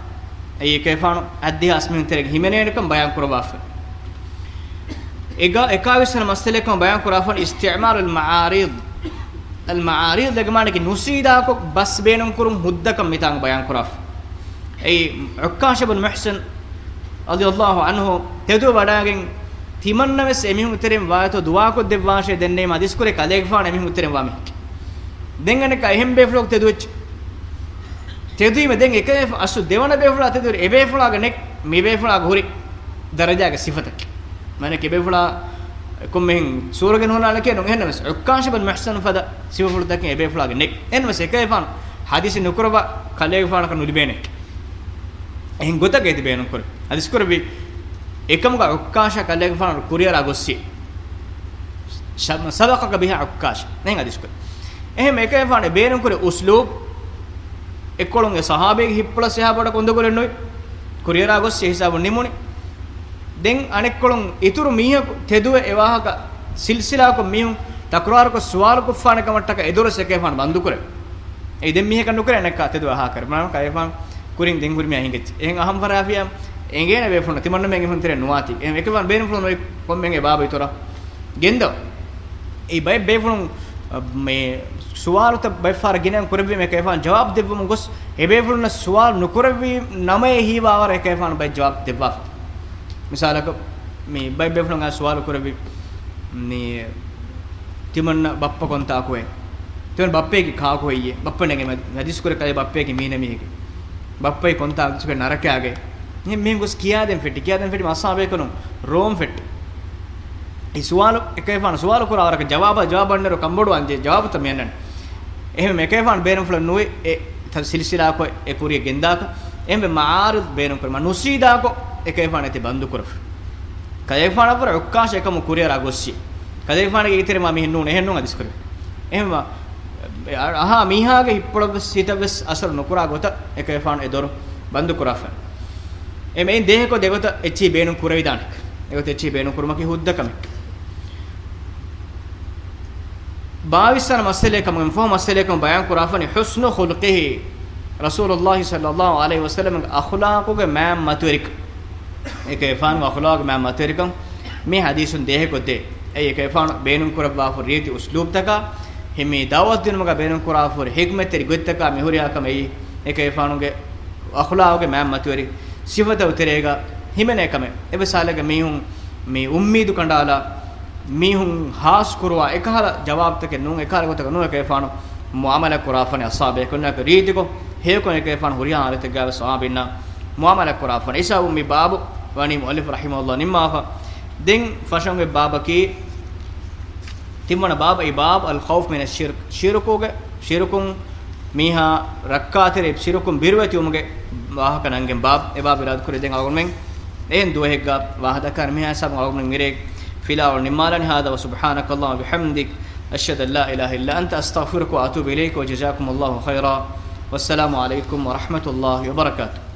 އެއީ އެކަލޭގެފާނު އަށްދިހަ އަސް މީހުން ތެރޭގަ ހިމެނޭނެކަން ބަޔާން ކުރައްވާފަ. އެގަ، އެކާވީސް ވަނަ މައްސަލައަކަށް ބަޔާން ކުރާފަނި އިސްތިޢުމާލު އަލް މަޢާރިޟް. އަލް މަޢާރިޟް އޭގެ މާނައަކީ ނުސީދާކޮށް ބަސް ބޭނުން ކުރުން ހުއްދަކަން މިތާނގަ ބަޔާން ކުރާފަ. އެއީ ޢުއްކާޝަ ބުން މިޙްޞަން ރަޟިޔަﷲ ޢަންހު ތެދުވެ ވަޑައިގެން ތިމަންނަވެސް އެމީހުން ތެރެއިން ވާތޯ ދުޢާކޮށްދެއްވާށޭ ދެންނެވީމަ ޙަދީޘް ކުރޭ ކަލޭގެފާނު އެމީހުން ތެރެއިން ވާ މީހެއް. ދެން އަނެއްކާ އެހެން ބޭފުޅަކު ތެދުވެއްޖެ. ތެދުވީމަ ދެން އެކަލޭ އަސްލު ދެވަނަ ބޭފުޅާ ތެދުވެރި އެބޭފުޅާގެ ނެތް މިބޭފުޅާގެ ހުރި ދަރަޖާގެ ސިފަތަކެއް. މާނައަކީ އެބޭފުޅާ ކޮންމެހެން ސޫރަގެ ނޫނާނެކޭ ނޫން. އެހެންނަމަވެސް ޢުއްކާޝަ ބިން މިޙްޞަން ފަދަ ސިފަފުޅުތަކެއް އެބޭފުޅާގެ ނެތް. އެހެންނަމަވެސް އެކަލޭގެފާނު ޙަދީޘެއް ނުކުރައްވާ ކަލޭގެފާނަކަށް ނުލިބޭނެ. އެހެން ގޮތަކަށް އޭތި ބޭނުން ކުރޭ. ޙަދީޘް ކުރެއްވި އެކަމުގަ ޢުއްކާޝާ ކަލޭގެފާނު ކުރިއަރާ ގޮއްސި. ޝަ، ސަބަޤަކަ ބިހާ ޢުއްކާޝާ. އެހެން ޙަދީޘް ކުރޭ. އެހެން އެކަލޭގެފާނު ބޭނުން ކުރި އުސްލޫބު އެއްކޮޅުން އެ ޞަޙާބީގެ ހިތްޕުޅަށް އެހާ ބޮޑަކަށް އުނދަގުލެއް ނުވި. ކުރިއަރާ ގޮއްސި އެ ހިސާބުން ނިމުނީ. ދެން އަނެއްކޮޅުން އިތުރު މީހަކު ތެދުވެ އެ ވާހަކަ ސިލްސިލާކޮށް މީހުން ތަކުރާރުކޮށް ސުވާލު ކޮށްފާނެ ކަމަށްޓަކާ އެ ދޮރުވެސް އެކަލޭގެފާނު ބަންދު ކުރޭ. އެއީ ދެން މީހަކަށް ނުކުރޭ އަނެއްކާ ތެދުވެ އަހާކަށް. ބުނާނަމަ ކަލޭގެފާނު ކުރިން ދެން ހުރި މީހާ ހިނގައްޖެ. އެހެން އަހަން ފަރާފިޔާ އެނގޭނެ ބޭފުޅުން ތިމަންނަމެން އެހުން ތެރެއިން ނުވާތީ. އެހެން އެކަލޭގެފާނު ބޭނުންފުޅު ނުވި ކޮންމެހެން އެ ބާބު އިތުރަށް ގެންދަވާ. އެއީ ބައެއް ބޭފުޅުން، އަ، މި ސުވާލުތައް ބައެއް ފަހަރަށް ގިނައިން ކުރެއްވީމަ އެކަލޭގެފާނު ޖަވާބު ދެއްވަމުން ގޮސް އެ ބޭފުޅުންނަށް ސުވާލު ނުކުރެއްވީ ނަމަ އެ ހީވާވަރަށް އެކަލޭގެފާނު ބައެއް ޖަވާބު ދެއްވާފަ. މިސާލަކަށް މި ބައެއް ބޭފުޅުން އައި ސުވާލު ކުރެއްވި މި ތިމަންނަ ބައްޕަ ކޮންތާކުއޭ؟ ތިމަން ބައްޕައަކީ ކާކު ހެއްޔޭ؟ ބައްޕަ ނޭނގެ މަ، ހަދީސް ކުރެ ކަލޭ ބައްޕައަކީ މީނަ މީހެކޭ. ބައްޕައީ ކޮންތާކު ހަދީސް ކުރެ ނަރަކައިގައޭ. މި، މީހުން ގޮސް ކިޔާދޭން ފެއްޓި، ކިޔާދޭން ފެއްޓީމަ އަޞްޙާބޭކަލުން ރޯން ފެއްޓި. އެ ސުވާލު އެކަލޭގެފާނު ސުވާލު ކުރާ ވަރަކަށް ޖަވާބާ، ޖަވާބު އަންނައިރު ކަންބޮޑުވާން ޖެހޭ ޖަވާބުތައް މި އަންނަނީ. އެހެން އެކަލޭގެފާނު ބޭނުންފުޅެއް ނުވި އެ ތަ، ސިލްސިލާކޮށް އެ ކުރިޔަށް ގެންދާކަށް. އެހެންވެ މަޢާރިޟް ބޭނުން ކުރީމަ ނުސީދާކޮށް އެކަލޭގެފާނު އޭތި ބަންދު ކުރަފަ. ކަލޭގެފާނަށްވުރެ ޢުއްކާޝާ އެކަމު ކުރިއަރާ ގޮއްސި. ކަލޭގެފާނުގެ އިތުރެއް މާ މީހެއް ނޫން، އެހެން ނޫން ޙަދީސް ކުރެވޭ. އެހެންވެ، އަ، އަހާ މީހާގެ ހިތްޕުޅަށްވެސް ހިތަށްވެސް އަސަރު ނުކުރާ ގޮތަށް އެކަލޭގެފާނު އެ ދޮރު ބަންދު ކުރާފަ. އެ މެއިން ދޭހަކޮށް ދެގޮތަށް އެއްޗިހި ބޭނުން ކުރެވިދާނެ. އެގޮތަށް އެއްޗިހި ބޭނުން ކުރުމަކީ ހުއްދަ ކަމެއް. ބާވީސް ވަނަ މައްސަލައަކަށް، ފަހު މައްސަލައަކަށް ބަޔާން ކުރާފަނި ޙުސްނު ޚުލްޤިހި، ރަސޫލުﷲ ޞައްލަﷲ ޢަލައިހި ވަސައްލަމަގެ އަޚުލާޤުގެ މާތް މަތިވެރިކަން. އެކަލޭގެފާނުގެ އަޚުލާޤުގެ މާތް މަތިވެރިކަން މި ޙަދީޘުން ދޭހަކޮށްދޭ. އެއީ އެކަލޭގެފާނު ބޭނުން ކުރައްވާފަ ރީތި އުސްލޫބުތަކާ، ހިމޭ ދަޢުވަތު ދިނުމުގަ ބޭނުން ކުރާފަ ހުރި ޙިކްމަތްތެރި ގޮތްތަކާ މި ހުރިހާ ކަމެއް އެކަލޭގެފާނުގެ އަޚުލާޤުގެ މާތް މަތިވެރި ސިފަތައް ތެރޭގަ ހިމެނޭ ކަމެއް. އެއްވެސް ޙާލެއްގަ މީހުން މި އުއްމީދު ކަނޑާލާ، މީހުން ހާސް ކުރުވާ އެކަހަލަ ޖަވާބުތަކެއް ނޫން، އެކަހަލަ ގޮތަކަށް ނޫން އެކަލޭގެފާނު މުޢާމަލާތް ކުރާފަނި އަޞްޙާބޭކަލުންނާ ރީތިކޮށް، ހެޔޮކޮށް އެކަލޭގެފާނު ހުރިހާ ޙާލަތެއްގަވެސް ޞަޙާބީންނާ މުޢާމަލާތް ކުރާފަނި. އެހިސާބުން މި ބާބު ވަނީ މުއައްލިފު ރަޙިމަހުﷲ ނިންމާފަ. ދެން ފަށަންވީ ބާބަކީ ތިންވަނަ ބާބު، އެއީ ބާބު އަލް ޚައުފް މިނަ ޝިރްކް، ޝިރުކުގެ، ޝިރުކުން މީހާ ރައްކާތެރި ޝިރުކުން ބިރުވެތިވުމުގެ ވާހަކަ ނަންގެން ބާބު. އެ ބާބު އިރާދަކުރި ދެން އަޅުގަނޑުމެން އެހެން ދުވަހެއްގަ ވާހަކަ ދައްކާނެ. މިހާ ހިސާބުން އަޅުގަނޑުމެން މިރޭ ފިލާވަޅު ނިންމާލާނީ. هذا وسبحانك اللهم وبحمدك، أشهد أن لا إله إلا أنت، أستغفرك وأتوب إليك، وجزاكم الله خيرا، والسلام عليكم ورحمة الله وبركاته.